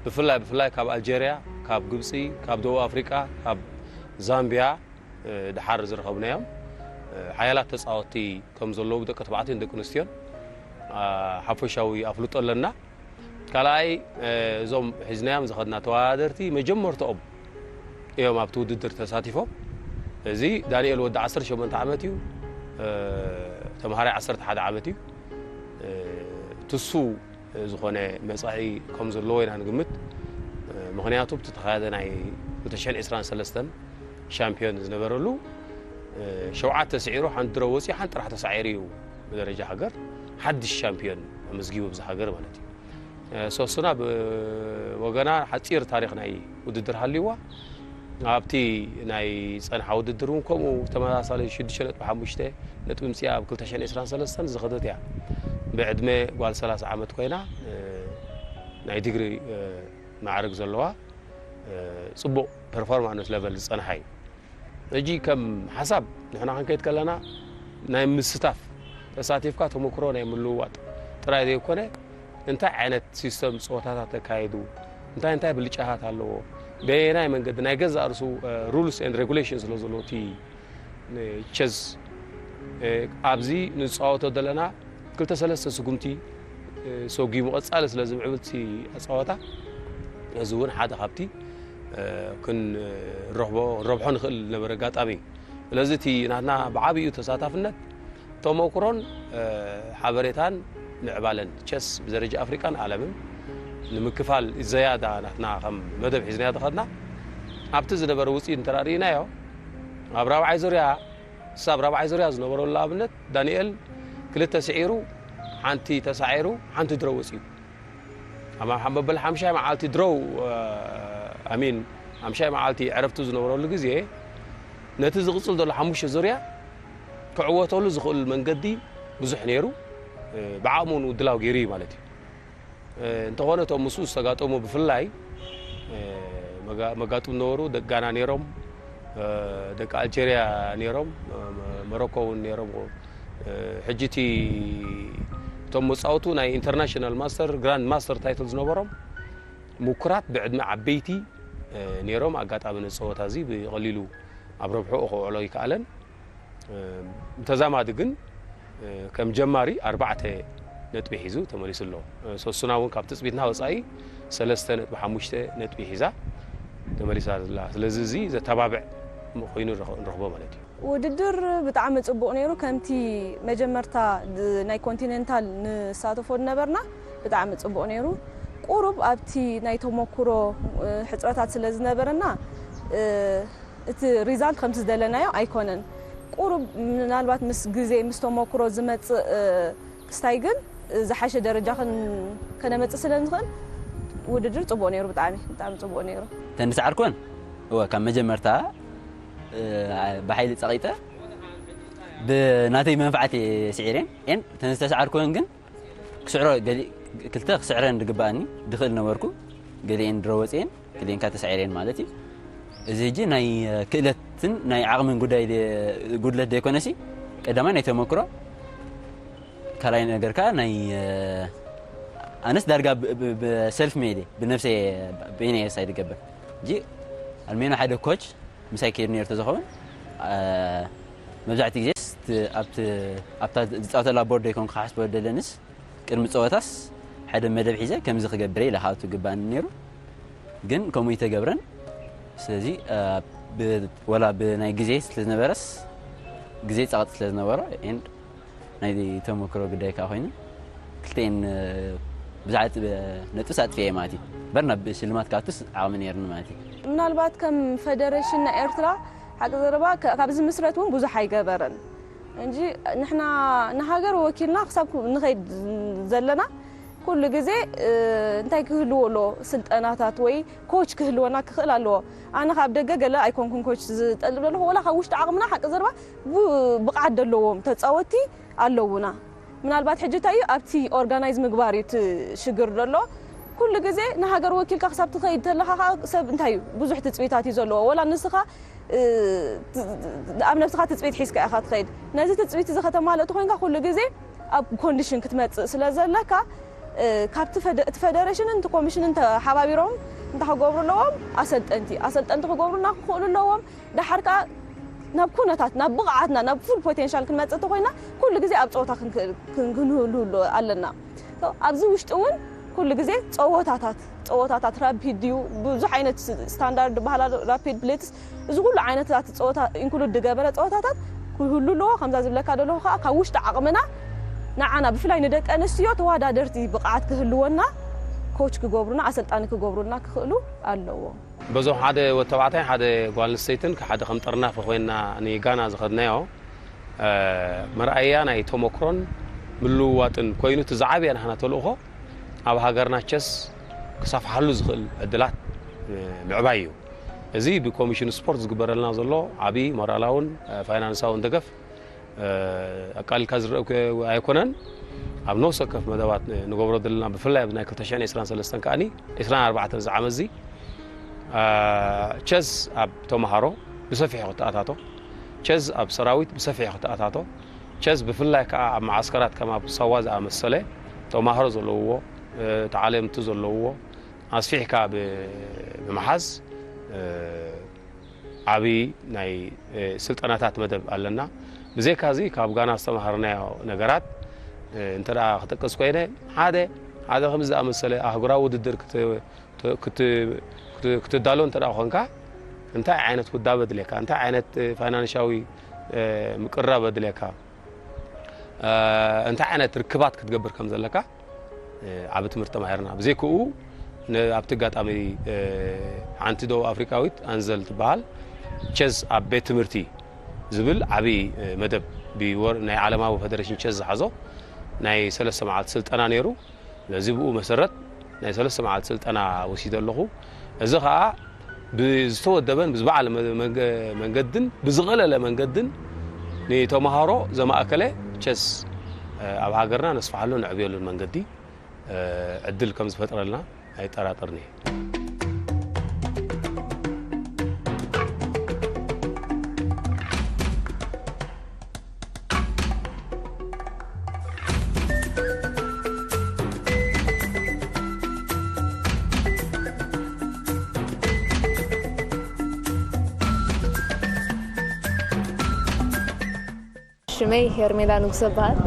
ብፍላይ ብፍላይ ካብ ኣልጀርያ ካብ ግብፂ ካብ ደቡብ ኣፍሪቃ ካብ ዛምቢያ ድሓር ዝረኸብናዮም ሓያላት ተፃወትቲ ከም ዘለዉ ደቂ ተባዕትዮን ደቂ ኣንስትዮን ሓፈሻዊ ኣፍልጦ ኣለና። ካልኣይ እዞም ሒዝናዮም ዝኸድና ተወዳደርቲ መጀመርትኦም እዮም ኣብቲ ውድድር ተሳቲፎም። እዚ ዳንኤል ወዲ ዓሰርተ ሸሞንተ ዓመት እዩ። ተምሃራይ ዓሰርተ ሓደ ዓመት እዩ። ትሱ ዝኾነ መጻኢ ከም ዘለዎ ኢና ንግምት። ምኽንያቱ ኣብቲ ተኻያደ ናይ ክልተ ሽሕን ዕስራን ሰለስተን ሻምፒዮን ዝነበረሉ ሸውዓተ ስዒሩ ሓንቲ ድሮ ወፂኡ ሓንቲ ጥራሕ ተሳዒሩ እዩ ብደረጃ ሃገር ሓድሽ ሻምፒዮን ኣመዝጊቡ ኣብዚ ሃገር ማለት እዩ። ሶስና ብወገና ሓፂር ታሪክ ናይ ውድድር ሃልይዋ ኣብቲ ናይ ፀንሓ ውድድር እውን ከምኡ ተመሳሳሊ ሽዱሽተ ነጥቢ ሓሙሽተ ነጥቢ ምፅኣ ኣብ ክልተ ሽሕን ዕስራን ሰለስተን ዝኸደት እያ። ብዕድመ ጓል ሰላሳ ዓመት ኮይና ናይ ዲግሪ ማዕርግ ዘለዋ ፅቡቕ ፐርፎርማንስ ለቨል ዝፀንሓ እዩ። ሕጂ ከም ሓሳብ ንሕና ክንከይድ ከለና ናይ ምስታፍ ተሳቲፍካ ተመክሮ ናይ ምልውዋጥ ጥራይ ዘይኮነ እንታይ ዓይነት ሲስተም ፀወታታት ተካየዱ እንታይ እንታይ ብልጫታት ኣለዎ በየናይ መንገዲ ናይ ገዛእ ርሱ rules and regulations ስለ ዘለዎ እቲ ቸዝ ኣብዚ ንፃወቶ ዘለና ክልተ ሰለስተ ስጉምቲ ሰጒሙ ቀፃሊ ስለ ዝምዕብል እቲ ኣፃወታ እዚ እውን ሓደ ካብቲ ክንረኽቦ ክንረብሖ ንኽእል ዝነበረ ኣጋጣሚ እዩ። ስለዚ እቲ ናትና ብዓብዩ ተሳታፍነት ተመክሮን ሓበሬታን ምዕባለን ቸስ ብደረጃ ኣፍሪቃን ዓለምን ንምክፋል ዝያዳ ናትና ከም መደብ ሒዝናዮ ዝኸድና ኣብቲ ዝነበረ ውፅኢት እንተራእናዮ ኣብ ራብዓይ ዙርያ ክሳብ ራብዓይ ዙርያ ዝነበረሉ ኣብነት ዳንኤል ክልተ ስዒሩ ሓንቲ ተሳዒሩ ሓንቲ ድሮ ወፂኡ። ኣብ መበል ሓምሻይ መዓልቲ ድሮው ኣሚን ሓምሻይ መዓልቲ ዕረፍቱ ዝነበረሉ ግዜ ነቲ ዝቕፅል ዘሎ ሓሙሽተ ዙርያ ክዕወተሉ ዝኽእል መንገዲ ብዙሕ ነይሩ። ብዓቕሙ እውን ውድላው ገይሩ እዩ ማለት እዩ። እንተኾነ እቶም ምስኡ ዝተጋጠሙ ብፍላይ መጋጥም ነበሩ። ደቂ ጋና ነይሮም፣ ደቂ ኣልጀርያ ነይሮም፣ መሮኮ እውን ነይሮም። ሕጂ እቲ እቶም መፃወቱ ናይ ኢንተርናሽናል ማስተር ግራንድ ማስተር ታይትል ዝነበሮም ምኩራት ብዕድመ ዓበይቲ ነይሮም። ኣጋጣሚ ነዚ ፀወታ እዚ ብቐሊሉ ኣብ ረብሕኡ ከውዕሎ ኣይከኣለን። ብተዛማዲ ግን ከም ጀማሪ ኣርባዕተ ነጥቢ ሒዙ ተመሊሱ ኣሎ። ሶሱና እውን ካብ ትፅቢትና ወፃኢ ሰለስተ ነጥቢ ሓሙሽተ ነጥቢ ሒዛ ተመሊሳ ዘላ። ስለዚ እዚ ዘተባብዕ ኮይኑ ንረኽቦ ማለት እዩ። ውድድር ብጣዕሚ ፅቡቕ ነይሩ። ከምቲ መጀመርታ ናይ ኮንቲኔንታል ንሳተፎ ዝነበርና ብጣዕሚ ፅቡቕ ነይሩ። ቁሩብ ኣብቲ ናይ ተመኩሮ ሕፅረታት ስለ ዝነበረና እቲ ሪዛልት ከምቲ ዝደለናዮ ኣይኮነን። ቁሩብ ምናልባት ምስ ግዜ ምስ ተመኩሮ ዝመፅእ ክስታይ ግን ዝሓሸ ደረጃ ከነመፅእ ስለ ንኽእል ውድድር ፅቡቕ ነይሩ። ብጣዕሚ ብጣዕሚ ፅቡቕ ነይሩ። ተንስዓርኮን እወ ካብ መጀመርታ ብሓይሊ ፀቒጠ ብናተይ መንፍዓት እየ ስዒረን ን ተንዝተስዓርኮን ግን ክስዕሮ ክልተ ክስዕረን ዝግበኣኒ ድኽእል ነበርኩ። ገሊኤን ድሮ ወፅኤን ገሊኤን ካ ተሳዒረን ማለት እዩ። እዚ ሕጂ ናይ ክእለትን ናይ ዓቕምን ጉዳይ ጉድለት ዘይኮነሲ ቀዳማይ ናይ ተመክሮ ካልኣይ ነገር ከዓ ናይ ኣነስ ዳርጋ ብሰልፍ ሜድ ብነፍሰ በይነ ሳይ ዝገብር እንጂ ኣልሜኖ ሓደ ኮች ምሳይ ከይዱ ነይሩ ተዝኸውን መብዛሕትኡ ግዜ ኣብታ ዝፃወተላ ቦርድ ይኮን ክሓስቦ ደለንስ ቅድሚ ፀወታስ ሓደ መደብ ሒዘ ከምዚ ክገብረ ኢለ ካብቱ ግባኒ ነይሩ። ግን ከምኡ ይተገብረን። ስለዚ ወላ ብናይ ግዜ ስለዝነበረስ ግዜ ፀቕጢ ስለዝነበሮ ኤንድ ናይ ተመክሮ ጉዳይ ከዓ ኮይኑ ክልተን ብዙሓት ነጥብስ ኣጥፊኤ ማለት እዩ። በር ናብ ሽልማት ካቱስ ዓቕሚ ነይርኒ ማለት እዩ። ምናልባት ከም ፈደሬሽን ናይ ኤርትራ ሓቂ ዘረባ ካብ ዝምስረት እውን ብዙሕ ኣይገበረን። እንጂ ንሕና ንሃገር ወኪልና ክሳብ ንኸይድ ዘለና ኩሉ ግዜ እንታይ ክህልዎ ኣለዎ ስልጠናታት ወይ ኮች ክህልወና ክኽእል ኣለዎ። ኣነ ካብ ደገ ገለ ኣይኮንኩን ኮች ዝጠልብ ዘለኹ ወላ ካብ ውሽጢ ዓቕምና ሓቂ ዘረባ ብቕዓት ዘለዎም ተፃወቲ ኣለውና። ምናልባት ሕጂ እንታይ እዩ ኣብቲ ኦርጋናይዝ ምግባር እዩ እቲ ሽግር ዘሎ። ኩሉ ግዜ ንሃገር ወኪልካ ክሳብ ትኸይድ ተለኻ ከዓ ሰብ እንታይ እዩ ብዙሕ ትፅቢታት እዩ ዘለዎ ወላ ንስኻ ኣብ ነብስኻ ትፅቢት ሒዝካ ኢኻ ትኸይድ። ነዚ ትፅቢት እዚ ከተማልእ ተኮይንካ ኩሉ ግዜ ኣብ ኮንዲሽን ክትመፅእ ስለ ዘለካ ካብቲ እቲ ፈደሬሽንን እቲ ኮሚሽንን ተሓባቢሮም እንታይ ክገብሩ ኣለዎም? ኣሰልጠንቲ ኣሰልጠንቲ ክገብሩና ክኽእሉ ኣለዎም። ደሓር ከዓ ናብ ኩነታት ናብ ብቕዓትና ናብ ፉል ፖቴንሻል ክንመፅእ ተኮይና ኩሉ ግዜ ኣብ ፀወታ ክንህሉ ኣለና። ኣብዚ ውሽጢ እውን ኩሉ ግዜ ፀወታታት ፀወታታት ራፒድ ድዩ ብዙሕ ዓይነት ስታንዳርድ በሃላ ራፒድ ብሌትስ እዚ ኩሉ ዓይነታት ፀወታ ኢንክሉድ ዝገበረ ፀወታታት ክህሉ ኣለዎ። ከምዛ ዝብለካ ዘለኹ ከዓ ካብ ውሽጢ ዓቕምና ንዓና ብፍላይ ንደቂ ኣንስትዮ ተወዳደርቲ ብቕዓት ክህልወና ኮች ክገብሩና ኣሰልጣኒ ክገብሩና ክኽእሉ ኣለዎም። በዞም ሓደ ወድ ተባዕታይ ሓደ ጓል ኣንስተይትን ሓደ ከም ጠርናፊ ኮይና ንጋና ዝኸድናዮ መርኣያ ናይ ተመክሮን ምልውዋጥን ኮይኑ እቲ ዝዓበየ ናህና ተልእኾ ኣብ ሃገርና ቸስ ክሰፍሓሉ ዝኽእል ዕድላት ምዕባይ እዩ። እዚ ብኮሚሽን ስፖርት ዝግበረልና ዘሎ ዓብዪ ሞራላውን ፋይናንሳውን ደገፍ ኣቃሊልካ ዝረአ ኣይኮነን። ኣብ ነፍሲ ወከፍ መደባት ንገብሮ ዘለና ብፍላይ ኣብ ናይ ክልተ ሽሕን ዕስራን ሰለስተን ከኣ ዕስራን ኣርባዕተን ዝዓመት እዚ ቸስ ኣብ ተምሃሮ ብሰፊሑ ክትኣታቶ፣ ቸዝ ኣብ ሰራዊት ብሰፊሑ ክትኣታቶ፣ ቸዝ ብፍላይ ከዓ ኣብ መዓስከራት ከም ኣብ ሳዋ ዝኣመሰለ ተማሃሮ ዘለውዎ፣ እ፣ ተዓለምቲ ዘለውዎ ኣስፊሕካ ብ-፣ ብምሓዝ፣ እ፣ ዓብዪ ናይ፣ እ፣ ስልጠናታት መደብ ኣለና። ብዘይካዚ ካብ ጋና ዝተምሃርናዮ ነገራት፣ እ፣ እንተ ደኣ ክጠቅስ ኮይነ፣ ሓደ፣ ሓደ ከምዚ ዝኣመሰለ ኣህጉራዊ ውድድር ክት-፣ ክት-፣ ክት-፣ ክትዳሎ እንተ ደኣ ኮንካ፣ እንታይ ዓይነት ውዳበ ድልየካ? እንታይ ዓይነት፣ እ፣ ፋይናንሻዊ፣ እ፣ ምቅርራብ ድልየካ? እ፣ እንታይ ዓይነት ርክባት ክትገብር ከም ዘለካ፣ እ፣ ዓቢ ትምህርቲ ተማሂርና። ብዘይክኡ፣ ን-፣ ኣብቲ ኣጋጣሚ፣ እ፣ ሓንቲ ደቡብ ኣፍሪቃዊት ኣንዘል ትበሃል፣ ቸዝ ኣብ ቤት ትምህርቲ ዝብል ዓቢ፣ እ፣ መደብ ብወር-፣ ናይ ዓለማዊ ፈደሬሽን ቸዝ ዝሓዞ ናይ ሰለስተ መዓልቲ ስልጠና ነይሩ። በዚ ብኡ መሰረት ናይ ሰለስተ መዓልቲ ስልጠና ወሲደ ኣለኹ። እዚ ኸኣ ብዝተወደበን ብዝበዓለ መ-፣ መንገ-፣ መንገድን ብዝቐለለ መንገድን ንተምሃሮ ዘማእከለ ቸስ፣ እ፣ ኣብ ሃገርና ነስፍሓሉን ነዕብየሉን መንገዲ፣ እ፣ ዕድል ከም ዝፈጥረልና ኣይጠራጠርን እየ። ሽመይ ሄርሜላ ንጉሰ እበሃል።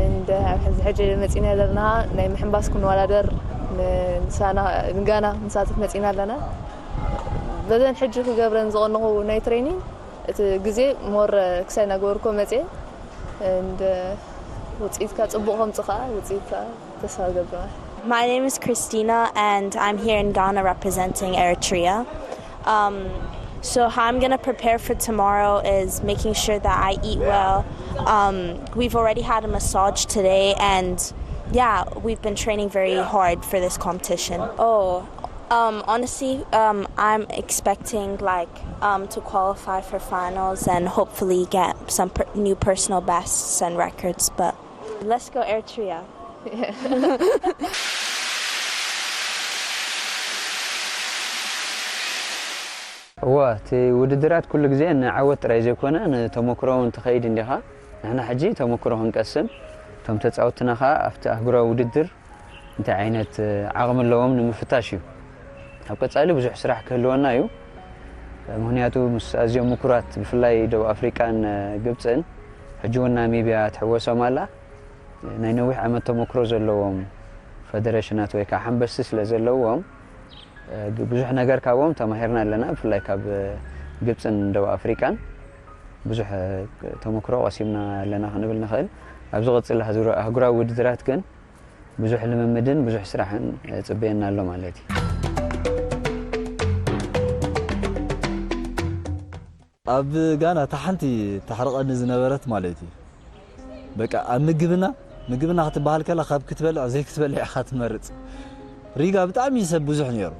እንደ ኣብዚ ሕጂ መፂና ዘለና ናይ ምሕንባስ ክንወዳደር ን-፣ ንሳና ንጋና ክንሳተፍ መፂና ኣለና። በዘን ሕጂ ክገብረን ዝቐነኹ ናይ ትሬኒንግ እቲ ግዜ ሞር ክሳይ እናገበርኮ መፅየ። እንደ ውፅኢትካ ፅቡቕ ከምፅ ከዓ ውፅኢትካ ተስፋ ገብረዋል። My name is Christina, and I'm here in Ghana representing Eritrea. Um, so, how I'm going to prepare for tomorrow is making sure that I eat well. Um, we've already had a massage today, and yeah, we've been training very hard for this competition. Oh, um, honestly, um, I'm expecting, like, um, to qualify for finals and hopefully get some per- new personal bests and records. But let's go, Eritrea. እወ፣ እቲ ውድድራት ኩሉ ግዜ ንዓወት ጥራይ ዘይኮነ፣ ንተመክሮ እውን ትኸይድ እንዲኻ። ንሕና ሕጂ ተመክሮ ክንቀስም፣ እቶም ተጻወትትና ኸኣ ኣብቲ ኣህጉራዊ ውድድር እንታይ ዓይነት ዓቕሚ ኣለዎም ንምፍታሽ እዩ። ኣብ ቀጻሊ ብዙሕ ስራሕ ክህልወና እዩ። ምኽንያቱ ምስ ኣዝዮም ምኩራት፣ ብፍላይ ደቡብ ኣፍሪቃን ግብጽን፣ ሕጂ እውን ናሚብያ ትሕወሶም ኣላ። ናይ ነዊሕ ዓመት ተመክሮ ዘለዎም ፈደረሽናት ወይ ከዓ ሓንበስቲ ስለ ዘለዎም፣ ብዙሕ ነገር ካብኦም ተማሂርና ኣለና። ብፍላይ ካብ ግብፅን ደቡብ ኣፍሪቃን ብዙሕ ተመክሮ ቀሲምና ኣለና ክንብል ንኽእል። ኣብ ዝቕፅል ኣህዙራ-፣ ኣህጉራዊ ውድድራት ግን ብዙሕ ልምምድን ብዙሕ ስራሕን ጽበየና ኣሎ ማለት እዩ። ኣብ ጋና እታ ሓንቲ ተሕርቐኒ ዝነበረት ማለት እዩ። በቃ ኣብ ምግብና፣ ምግብና ክትበሃል ከላ ካብ ክትበልዕ ዘይክትበልዕ ኢኻ ትመርጽ። ሪጋ ብጣዕሚ ሰብ ብዙሕ ነይሩ።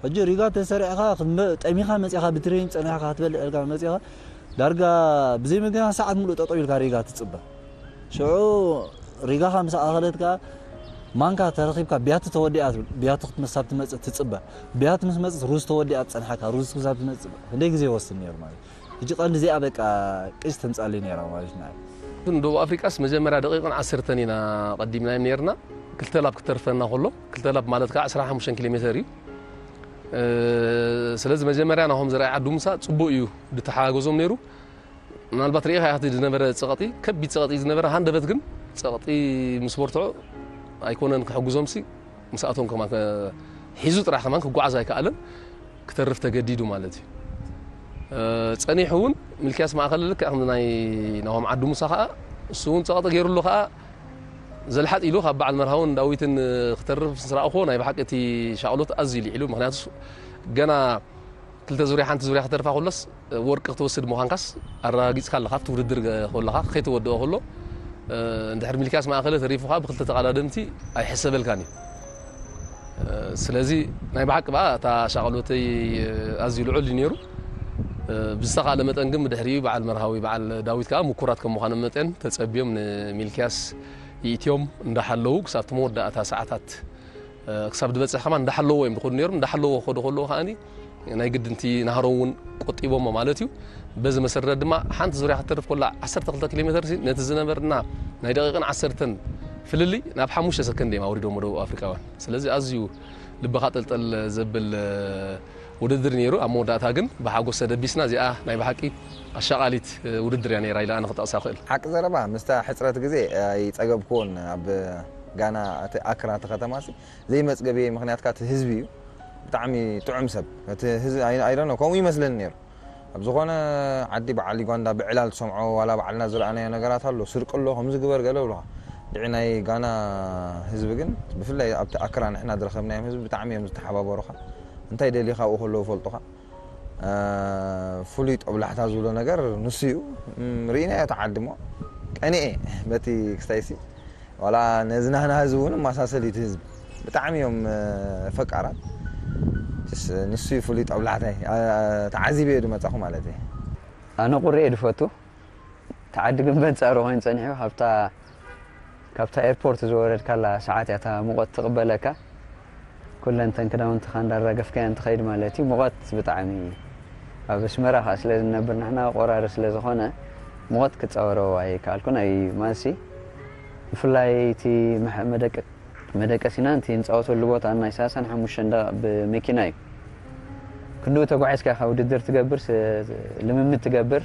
ሕጂ ሪጋ ተሰሪዕኻ ክትመ-፣ ጠሚኻ መጺኻ ብትሬን ጸኒሕካ ክትበልዕ ኢልካ መጺኻ ዳርጋ ብዘይ ምግብና ሰዓት ሙሉእ ጠጠው ኢልካ ሪጋ ትጽበ። ሽዑ ሪጋኻ ምስ ኣኸለት ከኣ ማንካ ተረኺብካ ብያቲ ተወዲኣ ትብል። ብያቲ ክትመሳብ ትመጽእ ትጽበ። ብያቲ ምስ መጽት ሩዝ ተወዲኣ ትጸንሓካ። ሩዝ ክሳብ ትመጽእ ክንደይ ግዜ ይወስድ ነይሩ ማለት እዩ። ሕጂ ቀንዲ እዚኣ በቃ ቅጭ ተምጻለይ ነይራ ማለት እዩ። ንደቡብ ኣፍሪቃስ መጀመርያ ደቂቕን ዓሰርተን ኢና ቀዲምናዮም ነይርና። ክልተ ላብ ክተርፈና ከሎ፣ ክልተ ላብ ማለት ከዓ ዕስራን ሓሙሽተን ኪሎ ሜተር እዩ። እ፣ ስለዚ መጀመርያ ናሆም ዘርኣይ ዓዱ ሙሳ ጽቡቕ እዩ ድተሓጋገዞም ነይሩ። ምናልባት ርኢኻ ኢኻ እቲ ዝነበረ ጸቕጢ፣ ከቢድ ጸቕጢ ዝነበረ፣ ሃንደበት ግን ጸቕጢ ምስ በርትዖ ኣይኮነን ክሕግዞምሲ፣ ምስኣቶም ከማን ከ-፣ ሒዙ ጥራሕ ከማን ክጓዓዝ ኣይከኣለን፣ ክተርፍ ተገዲዱ ማለት እዩ። እ፣ ጸኒሑ እውን ሚልክያስ ማእከለ ልክዕ ከም ናይ ናሆም ዓዲ ሙሳ ከኣ፣ እሱ እውን ጸቕጢ ገይሩሉ ከኣ፣ ዘልሓጥ ኢሉ ካብ በዓል መርሃውን ዳዊትን ክተርፍ ምስ ረኣኹዎ፣ ናይ ብሓቂ እቲ ሻቕሎት ኣዝዩ ልዒሉ። ምኽንያቱ ገና ክልተ ዙርያ፣ ሓንቲ ዙርያ ክተርፋ ከሎስ፣ ወርቂ ክትወስድ ምዃንካስ ኣረጋጊጽካ ኣለኻ። ኣብቲ ውድድር ከለኻ፣ ከይተወድኦ ከሎ፣ እንድሕር ሚልክያስ ማእከለ ተሪፉኻ ብክልተ ተቐዳደምቲ ኣይሕሰበልካን እዩ። ስለዚ ናይ ብሓቂ በኣ እታ ሻቕሎተይ ኣዝዩ ልዑል እዩ ነይሩ። ብዝተኻእለ መጠን ግን ብድሕሪኡ በዓል መርሃዊ፣ በዓል ዳዊት ከኣ ምኩራት ከም ምዃኖም መጠን ተጸብዮም ንሚልክያስ ይእትዮም እንዳሓለዉ ክሳብ እቲ መወዳእታ ሰዓታት፣ እ፣ ክሳብ ዝበጽሕ ከማን እንዳሓለዎ እዮም ዝኸዱ ነይሮም። እንዳሓለዎ ክኸዱ ከለዉ ከኣኒ ናይ ግድንቲ ናህሮም እውን ቆጢቦሞ ማለት እዩ። በዚ መሰረት ድማ ሓንቲ ዙርያ ክትተርፍ ኮላ ዓሰርተ ክልተ ኪሎ ሜትር ነቲ ዝነበርና ናይ ደቂቕን ዓሰርተን ፍልልይ ናብ ሓሙሽተ ሰከንድ እዮም ኣውሪዶሞ ደቡብ ኣፍሪካውያን። ስለዚ ኣዝዩ ልብኻ ጠልጠል ዘብል ውድድር ነይሩ። ኣብ መወዳእታ ግን ብሓጎስ ተደቢስና። እዚኣ ናይ ብሓቂ ኣሻቓሊት ውድድር እያ ነይራ ኢለ ኣነ ክጠቕሳ ክእል። ሓቂ ዘረባ ምስታ ሕፅረት ግዜ ኣይፀገብኩዎን። ኣብ ጋና እቲ ኣክራ እቲ ከተማ ሲ ዘይመፅገቢ ምክንያት ካቲ ህዝቢ እዩ። ብጣዕሚ ጥዑም ሰብ እቲ ህዝቢ ኣይዶነ ከምኡ ይመስለኒ ነይሩ። ኣብ ዝኾነ ዓዲ በዓል ዩጋንዳ ብዕላል ትሰምዖ ዋላ ባዕልና ዝረኣናዮ ነገራት ኣሎ። ስርቂ ኣሎ ከምዚ ግበር ገለ ብለኻ። ድዒ ናይ ጋና ህዝቢ ግን ብፍላይ ኣብቲ ኣክራ ንሕና ዝረኸብናዮም ህዝቢ ብጣዕሚ እዮም ዝተሓባበሩኻ። እንታይ ደሊኻ ኣብኡ ከለዉ ፈልጡኻ። ፍሉይ ጦብላሕታ ዝብሎ ነገር ንሱ እዩ። ርኢናዮ ተዓድሞ ቀኒኤ በቲ ክስታይሲ ዋላ ነዚ ናህና ህዝቢ እውን መሳሰል እዩ እቲ ህዝቢ ብጣዕሚ እዮም ፈቃራት። ንሱ እዩ ፍሉይ ጠብላሕታይ ተዓዚበ እየ ዝመፃኹ ማለት እዩ። ኣነ ቁሪ እየ ዝፈቱ። ተዓዲ ግን በንፃሩ ኮይኑ ፀኒሑ ካብታ ካብታ ኤርፖርት ዝወረድካላ ሰዓት እያ እታ ሙቐት ትቕበለካ። ኩለንተን ክዳውንትኻ እንዳራገፍካዮ እንትኸይድ ማለት እዩ። ሙቐት ብጣዕሚ ኣብ ኣስመራ ከዓ ስለ ዝነብር ንሕና ቆራሪ ስለ ዝኾነ ሙቐት ክፃወሮ ኣይከኣልኩን። ኣይ ማልሲ ብፍላይ እቲ መደቀሲና እቲ ንፃወተሉ ቦታ ናይ ሰላሳን ሓሙሽተን ደቂቕ ብመኪና እዩ። ክንድኡ ተጓዒዝካ ኢኻ ውድድር ትገብር፣ ልምምድ ትገብር።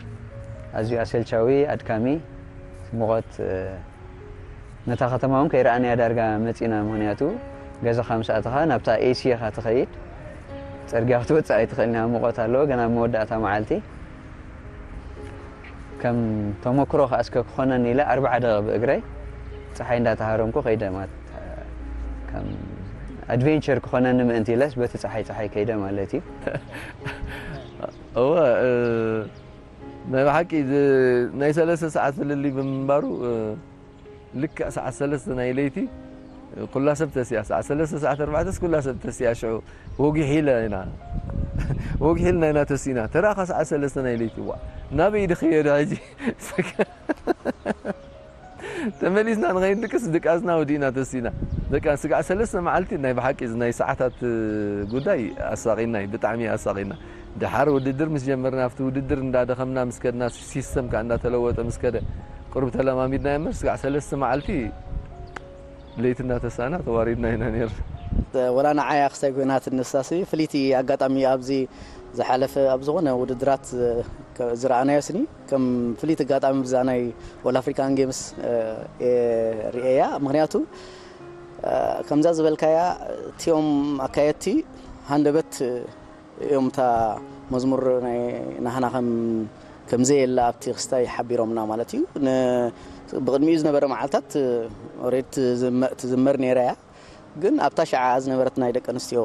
ኣዝዩ ኣሰልቻዊ፣ ኣድካሚ፣ ሙቐት ነታ ከተማ እውን ከይረኣናያ ዳርጋ መፂና። ምክንያቱ ገዛኻ ምስ ኣተኻ ናብታ ኤሲ ኢኻ ትኸይድ። ፅርግያ ክትወፅእ ኣይትኽእልን ኢኻ፣ ሙቐት ኣለዎ። ገና ኣብ መወዳእታ መዓልቲ ከም ተመክሮ ከኣ እስከ ክኾነኒ ኢለ ኣርብዓ ደቂቕ ብእግረይ ፀሓይ እንዳተሃረምኩ ከይደ ማለት ከም ኣድቬንቸር ክኾነኒ ምእንቲ ኢለስ በቲ ፀሓይ ፀሓይ ከይደ ማለት እዩ። እወ፣ እ፣ ናይ ብሓቂ ዝ-፣ ናይ ሰለስተ ሰዓት ፍልልይ ብምንባሩ፣ እ፣ ልክዕ ሰዓት ሰለስተ ናይ ለይቲ ኩላ ሰብ ተሲኣ፣ ሰዓት ሰለስተ ሰዓት ኣርባዕተስ ኩላ ሰብ ተሲኣ። ሽዑ ወጊሕ ኢለ ኢና፣ ወጊሕ ኢልና ኢና ተሲና። ተራኻ ሰዓት ሰለስተ ናይ ለይቲ፣ ዋ፣ ናበይ ድኽየደ ሕጂ? ተመሊስና ንኸይድ ድቅስ ድቃስና ወዲእና ተሲና። በቃ ስጋዕ ሰለስተ መዓልቲ ናይ ብሓቂ እዚ ናይ ሰዓታት ጉዳይ ኣሳቒና እዩ፣ ብጣዕሚ ኣሳቒና። ድሓር ውድድር ምስ ጀመርና፣ ኣብቲ ውድድር እንዳደኸምና ምስ ከድና፣ ሲስተም ከኣ እንዳተለወጠ ምስ ከደ፣ ቁሩብ ተለማሚድና እምበር፣ ስጋዕ ሰለስተ መዓልቲ ለይቲ እንዳተሳእና ተዋሪድና ኢና ነይርና። ወላ ንዓይ ኣኽስታይ ኮይናት ንሳሲ ፍልይቲ ኣጋጣሚ ኣብዚ ዝሓለፈ ኣብ ዝኾነ ውድድራት ዝረኣናዮ ስኒ ከም ፍልይቲ ኣጋጣሚ ብዛ ናይ ኦል ኣፍሪካን ጌምስ እ፣ እየ ርእያ። ምክንያቱ እ፣ ከምዛ ዝበልካያ እቲኦም ኣካየድቲ ሃንደበት እዮም እታ መዝሙር ናይ ናህና ከም ከም ዘየላ ኣብቲ ክስታይ ሓቢሮምና ማለት እዩ። ን-፣ ብቕድሚኡ ዝነበረ መዓልታት ኦሬድ ትዝመ-፣ ትዝመር ነይራ እያ። ግን ኣብታ ሸዓ ዝነበረት ናይ ደቂ ኣንስትዮ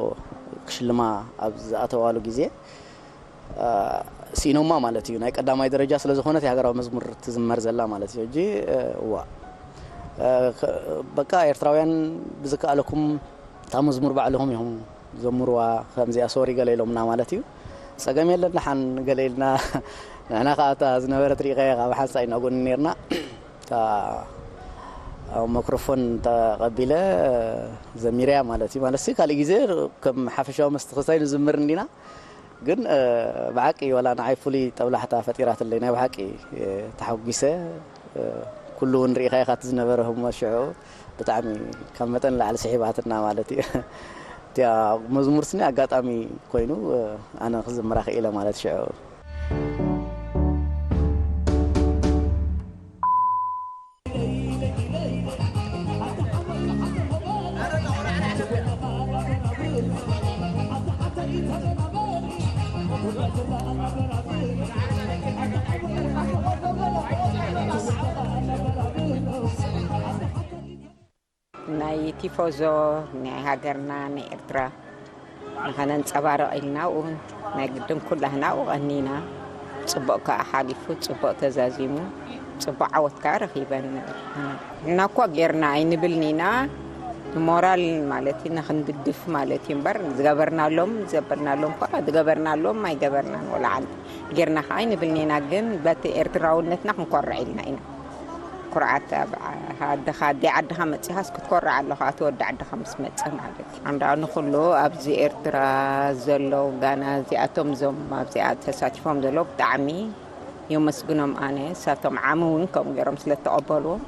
ክሽልማ ኣብ ዝኣተዋሉ ግዜ እ፣ ስኢኖማ ማለት እዩ። ናይ ቀዳማይ ደረጃ ስለ ዝኾነት ሃገራዊ መዝሙር ትዝመር ዘላ ማለት እዩ። ሕጂ እ፣ እዋ እ፣ ከ-፣ በቃ ኤርትራውያን ብዝከኣለኩም እታ መዝሙር ባዕልኹም ኢኹም ዘምርዋ ከምዚኣ ሶሪ ገለ ኢሎምና ማለት እዩ። ጸገም የለን ደሓን ገለ ኢልና ንሕና ከኣ እታ ዝነበረት ርኢኻያ ካብ ሓንሳእ ኢና ጎኒ ነርና። እታ ማይክሮፎን ተቐቢለ ዘሚረያ ማለት እዩ። ማለት ካልእ ግዜ ከም ሓፈሻዊ መስተኽስታይ ንዝምር እንዲና። ግን እ፣ ብሓቂ ዋላ ንዓይ ፍሉይ ጠብላሕታ ፈጢራትለይ ናይ ብሓቂ እ፣ ተሓጒሰ። እ፣ ኩሉ እውን ርኢኻ ኢኻ እቲ ዝነበረ ህሞት ሽዑ ብጣዕሚ ካብ መጠን ንላዕሊ ስሒባትና ማለት እዩ። እቲኣ መዝሙር ስኒ ኣጋጣሚ ኮይኑ እ፣ ኣነ ክዝምራ ክኢለ ማለት ሽዑ። ናይ ቲፎዞ ናይ ሃገርና ናይ ኤርትራ ንኸነንጸባርቕ ኢልና ኣብኡ ናይ ግድን ኩላህና ኣብኡ ቀኒና። ጽቡቕ ከኣ ሓሊፉ፣ ጽቡቕ ተዛዚሙ፣ ጽቡቕ ዓወት ከኣ ረኺበን። ንሕና እኳ ጌርና ኣይንብልን ኢና፣ ንሞራል ማለት እዩ፣ ንኽንድግፍ ማለት እዩ እምበር፣ ዝገበርናሎም፣ ዘበልናሎም እኳ ዝገበርናሎም ኣይገበርናን፣ ወላ ሓንቲ ጌርና ከኣ ኣይንብልን ኢና። ግን በቲ ኤርትራውነትና ክንኮርዕ ኢልና ኢና። ኩርዓት ኣብ ዓ-፣ ዓድኻ፣ ኣደ ዓድኻ መጺኻስ ክትኮርዕ ኣለኻ፣ እቲ ወዲ ዓድኻ ምስ መጸ ማለት እዩ። ኣንዳ ንኹሉ ኣብዚ ኤርትራ ዘለዉ ጋና እዚኣቶም፣ እዞም ኣብዚኣ ተሳቲፎም ዘለዉ ብጣዕሚ የመስግኖም። ኣነ እሳቶም ዓሚ እውን ከምኡ ገይሮም ስለ እተቐበልዎም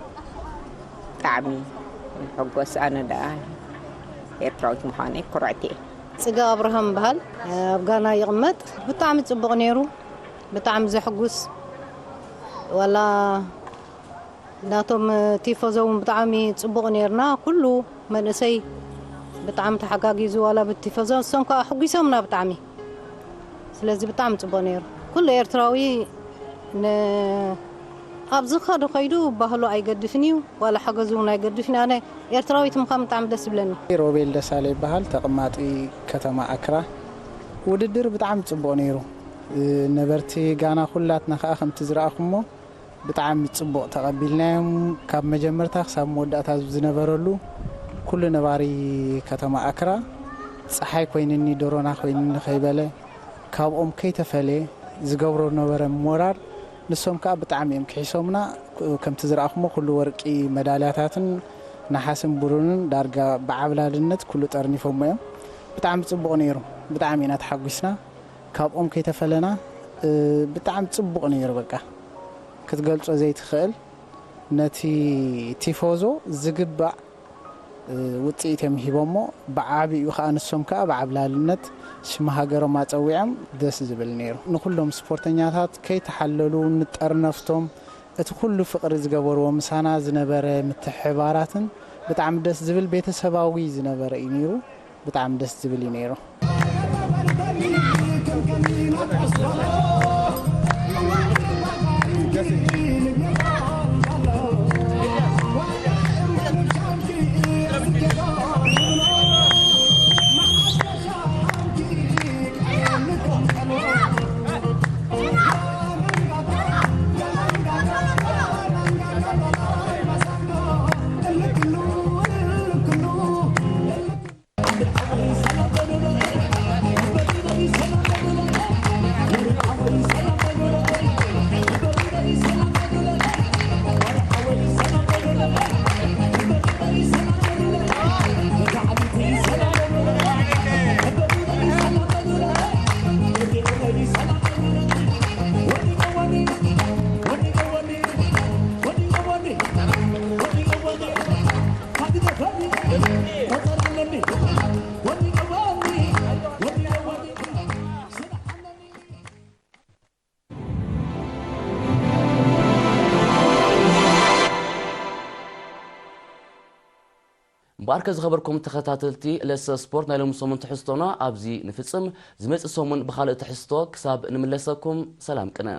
ብጣዕሚ ይሕጎስ። ኣነ ደኣ ኤርትራዊት ምዃነይ ኩርዕቲ እየ። ጽጋ ኣብርሃም በሃል፣ ኣብ ጋና ይቕመጥ። ብጣዕሚ ጽቡቕ ነይሩ፣ ብጣዕሚ ዘሕጉስ። ዋላ ናቶም ቲፎዞ እውን ብጣዕሚ ጽቡቕ ነይርና። ኩሉ መንእሰይ ብጣዕሚ ተሓጋጊዙ፣ ዋላ ብቲፎዞ እሶም ከዓ ሕጒሶምና ብጣዕሚ። ስለዚ ብጣዕሚ ጽቡቕ ነይሩ። ኩሉ ኤርትራዊ ን-፣ ኣብ ዝኸዶ ከይዱ ባህሉ ኣይገድፍን እዩ፣ ዋላ ሓገዙ እውን ኣይገድፍን። ኣነ ኤርትራዊት ምዃን ብጣዕሚ ደስ ይብለኒ። ሮቤል ደሳለ ይበሃል፣ ተቐማጢ ከተማ ኣክራ። ውድድር ብጣዕሚ ጽቡቕ ነይሩ። ነበርቲ ጋና ኩላትና ከዓ ከምቲ ዝረኣኹሞ ብጣዕሚ ጽቡቕ ተቐቢልናዮም። ካብ መጀመርታ ክሳብ መወዳእታ ዝነበረሉ ኩሉ ነባሪ ከተማ ኣክራ፣ "ጸሓይ ኮይንኒ፣ ደሮና ኮይንኒ" ከይበለ፣ ካብኦም ከይተፈለየ ዝገብሮ ነበረ ሞራል፣ ንሶም ከኣ ብጣዕሚ እዮም ክሒሶምና። ከምቲ ዝረኣኹሞ ኩሉ ወርቂ መዳልያታትን ነሓስን ብሩንን ዳርጋ ብዓብላልነት ኩሉ ጠርኒፎሞ እዮም። ብጣዕሚ ጽቡቕ ነይሩ። ብጣዕሚ ኢና ተሓጒስና። ካብኦም ከይተፈለና፣ እ፣ ብጣዕሚ ጽቡቕ ነይሩ። በቃ ክትገልጾ ዘይትኽእል፣ ነቲ ቲፎዞ ዝግባእ፣ እ፣ ውጽኢት እዮም ሂቦሞ። ብዓቢኡ ከኣ ንሶም ከኣ ብዓብላልነት ሽም ሃገሮም ኣጸዊዖም፣ ደስ ዝብል ነይሩ። ንኹሎም ስፖርተኛታት ከይተሓለሉ ንጠርነፍቶም፣ እቲ ኩሉ ፍቕሪ ዝገበርዎ፣ ምሳና ዝነበረ ምትሕብባራትን ብጣዕሚ ደስ ዝብል ቤተሰባዊ ዝነበረ እዩ ነይሩ። ብጣዕሚ ደስ ዝብል እዩ ነይሩ። እምበኣርከ ዝኸበርኩም ተኸታተልቲ ለሰ ስፖርት፣ ናይ ሎሚ ሰሙን ትሕዝቶና ኣብዚ ንፍጽም። ዝመጽእ ሰሙን ብኻልእ ትሕዝቶ ክሳብ ንምለሰኩም ሰላም ቅነ።